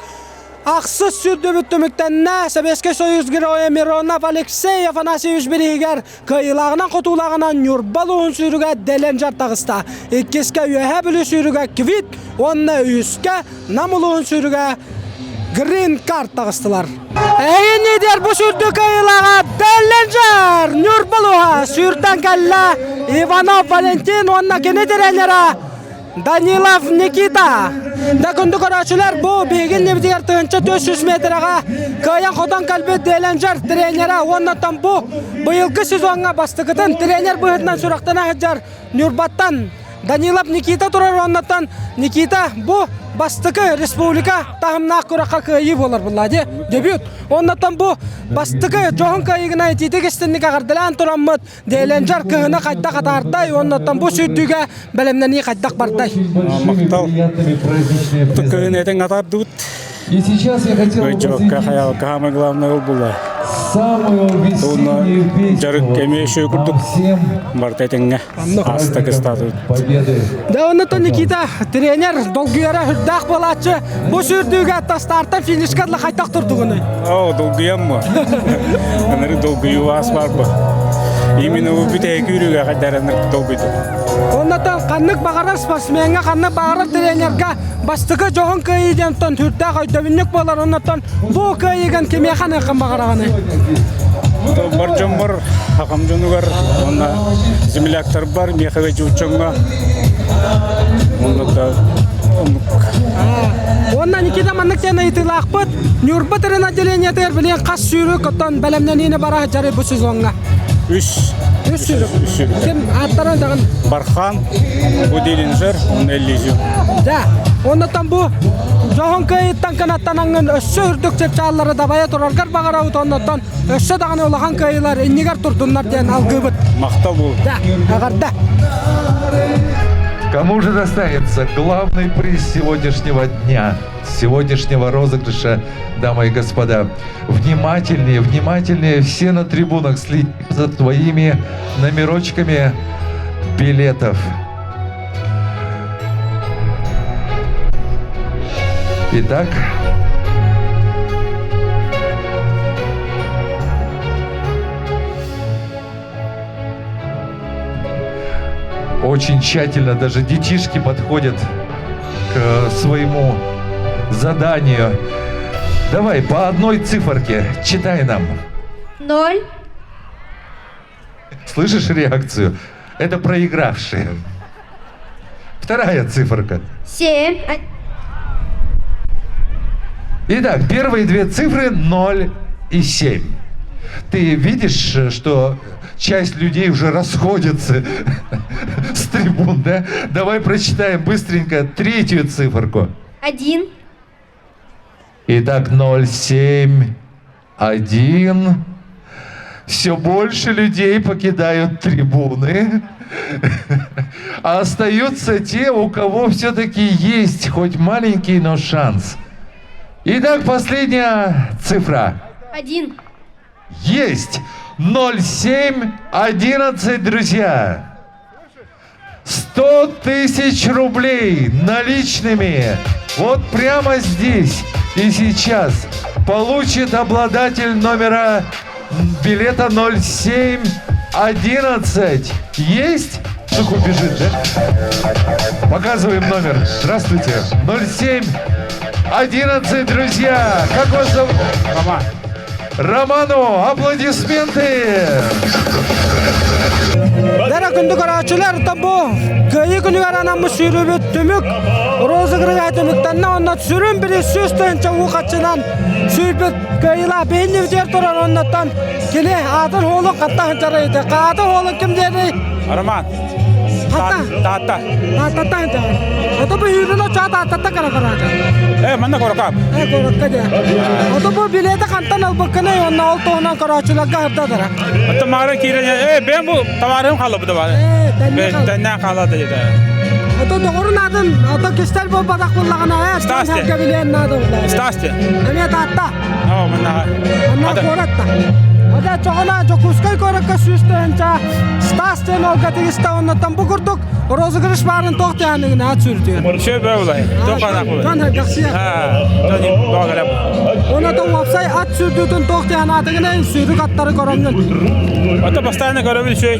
ахсыс сүүрдүбүт түмүктэннэ. Советский Союз Геройа Миронов Алексей Афанасьевич бирииһигэр кыайыылааҕынан-хотуулааҕынан Ньурба улууһун сүүрүгэ Деленджер таҕыста. Иккискэ Үөһээ Бүлүү сүүрүгэ Квит уонна үһүскэ Нам улууһун сүүрүгэ Грин Карт таҕыстылар. Эһигини диэр бу сүүрдүү кыайыылааҕа Белленджер Ньурба улууһа сүүрдэн кэллэ Иванов Валентин уонна кини тренера Данилов Никита. Да күндү көрөөччүлэр бу биһиги иннибитигэр 1400 метрэҕэ кыайан-хотон кэлбит Деленджер тренера уонна бу быйылгы сезоҥҥа бастакытын тренер быһыытынан сүрэхтэнэ сылдьар Ньурбаттан Данилов Никита турар уоннаттан Никита бу бастакы республика таһымнаах күрэххэ кыайыы буолар булла дии дебют. Оннаттан бу бастакы дьоһун кыайыгына итиитик истинник аҕырдалаан тураммыт Деленджер кыһыны хайдах атаардай уоннаттан бу сүүрдүүгэ бэлэмнэнии хайдах бардай?
Махтал. Кыһын этең атаардыбыт.
И сейчас я хотел бы
посвятить самое главное ол була.
Самую весеннюю песню
Жарык эми еще курдук
всем
барта этеңге астакы статут.
победы.
Да онно Никита тренер долгуйара үрдээх буолааччы бу сүүрдүүгэ тастартан финишка дла хайдах турдугуну?
О, долгуйаммы. Анары долгуйуу ас бар бу. Именно бу бүтэһик үүрүүгэ хайдараныр долгуйдум.
Оннотон ханнык баҕарар спортсмеҥҥа, ханнык баҕарар тренерга бастакы дьоһун кыайыы диэнтэн сүрдээх өйдөбүнньүк буолар. Оннотон бу кыайыыгын кимиэхэ аныаххын баҕараҕыный?
Бар дьоммор, аҕам дьонугар, уонна земляктарбар, миэхэ дьоҥҥо онно да оннук.
Уонна Никита маннык диэн ыйытыылаахпыт. Ньурба трен отделениетыгар билигин хас сүүрүк оттон бэлэмнэниини бара сылдьарый бу сезоҥҥа?
Үс.
Үс сүүрүк.
Үс сүүрүк.
Ким ааттарын даҕын?
Бархан, бу Дилинджер, уонна Эллизиум.
Дьэ, оннуттан бу дьоһун кыайыттан кынаттанаҥҥын өссө үрдүк чыпчааллары дабайа тураргар баҕарабыт оннуттан өссө даҕаны улахан кыайыылар иннигэр турдуннар диэн алгыыбыт.
Махтал буолун.
Дьэ, эҕэрдэ.
Кому же достанется главный приз сегодняшнего дня, сегодняшнего розыгрыша, дамы и господа? Внимательнее, внимательнее, все на трибунах следят за твоими номерочками билетов. Итак, Очень тщательно даже детишки подходят к своему заданию. Давай по одной циферке читай нам.
Ноль.
Слышишь реакцию? Это проигравшие. Вторая циферка.
Семь.
Итак, первые две цифры 0 и 7. Ты видишь, что часть людей уже расходится с трибун, да? Давай прочитаем быстренько третью циферку.
Один.
Итак, 0, 7, 1. Все больше людей покидают трибуны. А остаются те, у кого все-таки есть хоть маленький, но шанс. Итак, последняя цифра.
Один.
Есть! 0711, друзья! 100 тысяч рублей наличными вот прямо здесь и сейчас получит обладатель номера билета 0711. Есть? Суку бежит, да? Показываем номер. Здравствуйте. 07 11, друзья. Как вас зовут? Роман. Роману аплодисменты!
Дара күндү көрөөчүлэр бу кыайыы күнүгэр анаммыт сүүрүүбүт түмүк розыгрыга түмүктэннэ онно сүрүн бири сүүс тыһыынча уу хаччынан сүүрбүт кыайыылаах биһиннибитигэр турар оннуттан кини аатын хуолун хатта сылдьар аатын хуолун ким диэний
Роман.
Хатта.
Таатта.
Тааттаттан сылдьар. Ото бу үүрүн очоҕо тааттатта кара караата.
Э, манна корокап.
Э, корокка дии. Ото бу билети хантан ылбыккыный уонна ол туһунан көрөөччүлэргэ сырдатара.
Ото маара киирэн, э, бэм бу товарым хаалла бу товары.
Э,
Тэннээн хаалла да дии.
Ото доҕорун аатын ото кистэл буолбатах буоллаҕына, э,
Стасте.
билиэн наада буолла.
Стасте.
Эмиэ таатта.
Оо, манна.
Манна куоратта. Ото чоҕуна Дьокуускай куоракка 100 тыһыынча Стас диэн уолга тигистэ оннуттан бу курдук розыгрыш баарын туох тиһаныгын аат сүрдүөр.
Шө бөөлай. Туох анах булай.
Дьон хайдахсыйа.
Дьон доҕалап.
Онно уопсай ат сүүрдүүтүн туох тиһанаатыгына сүүрүк аттары көрөҥҥүн.
Ото постоянно көрөбүт шөй.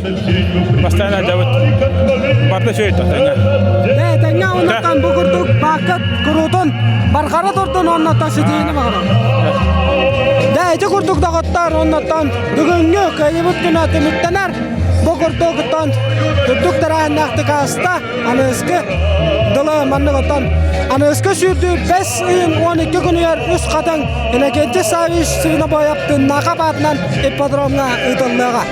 Постоянно дабыт. Барда шөй тохтоҥа.
Ээ, тэҥҥэ оннуттан бу курдук бааккат куруутун барҕара турдун оннуттан ситиини баҕарам. Дэ ити курдук доҕоттор оннуттан бүгүҥҥү кыайыбыт күнэ түмүктэнэр. Бу курдук үрдүк тэрээһиннээхтик ааста. Аныгыскы дылы маннык оттон аныгыскы сүүрдүү бэс ыйын 12 күнүгэр Үс Хатыҥ Иннокентий Саввич Свинобоев Тыннаахап аатынан ипподромҥа ыытыллыаҕа.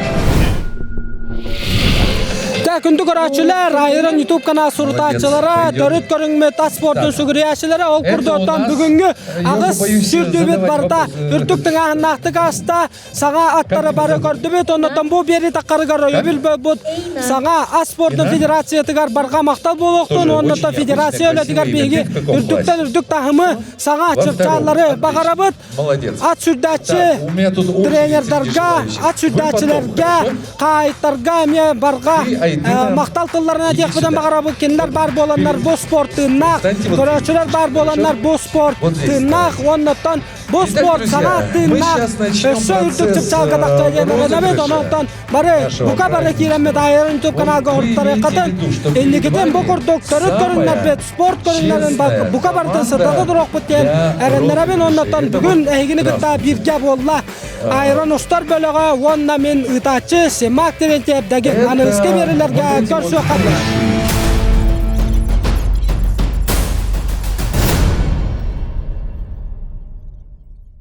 Дэ күндү көрөөччүлэр, Айрон YouTube канал сурутааччылара, төрүт көрүҥмүт ас спордун сүгүрүйээччилэрэ ол курдуктан бүгүҥҥү аҕыс сүүрдүүбүт барыта үрдүк тыҥааһыннаахтык ааста. Саҥа аттары бары көрдүбүт, оннуттан бу биэри таххарыгар өйөбүл буолбут саҥа ас спордун федерациятыгар барҕа махтал буолуохтун, оннуттан федерация үлэтигэр биһиги үрдүктэн үрдүк таһымы, саҥа чыпчааллары баҕарабыт. Ат сүрдээччи тренердарга, ат сүрдээччилэргэ, хаайыттарга эмиэ барҕа махтал тылларын этиэхпитин баҕарабыт. Кинилэр баар буоланнар бу спорт тыыннаах, көрөөччүлэр баар буоланнар бу спорт тыыннаах, уоннаттан Бу спорт саҥа тыыннаах өссө үрдүк чыпчаалга тахса диэн эрэнэбит. Онон бары бука бары киирэммит Айрон YouTube каналга уруттарыаххытын инникитин бу курдук төрүт көрүҥнэрбит спорт көрүҥнэрин бука барытын сырдата туруохпут диэн эрэннэрэбин. Оннуттан бүгүн эһигини кытта бииргэ буолла Айрон устар бөлөҕө уонна мин ыытааччы Семак Терентьев Дагин аныгыскы биэрилэргэ көрсүөххэ.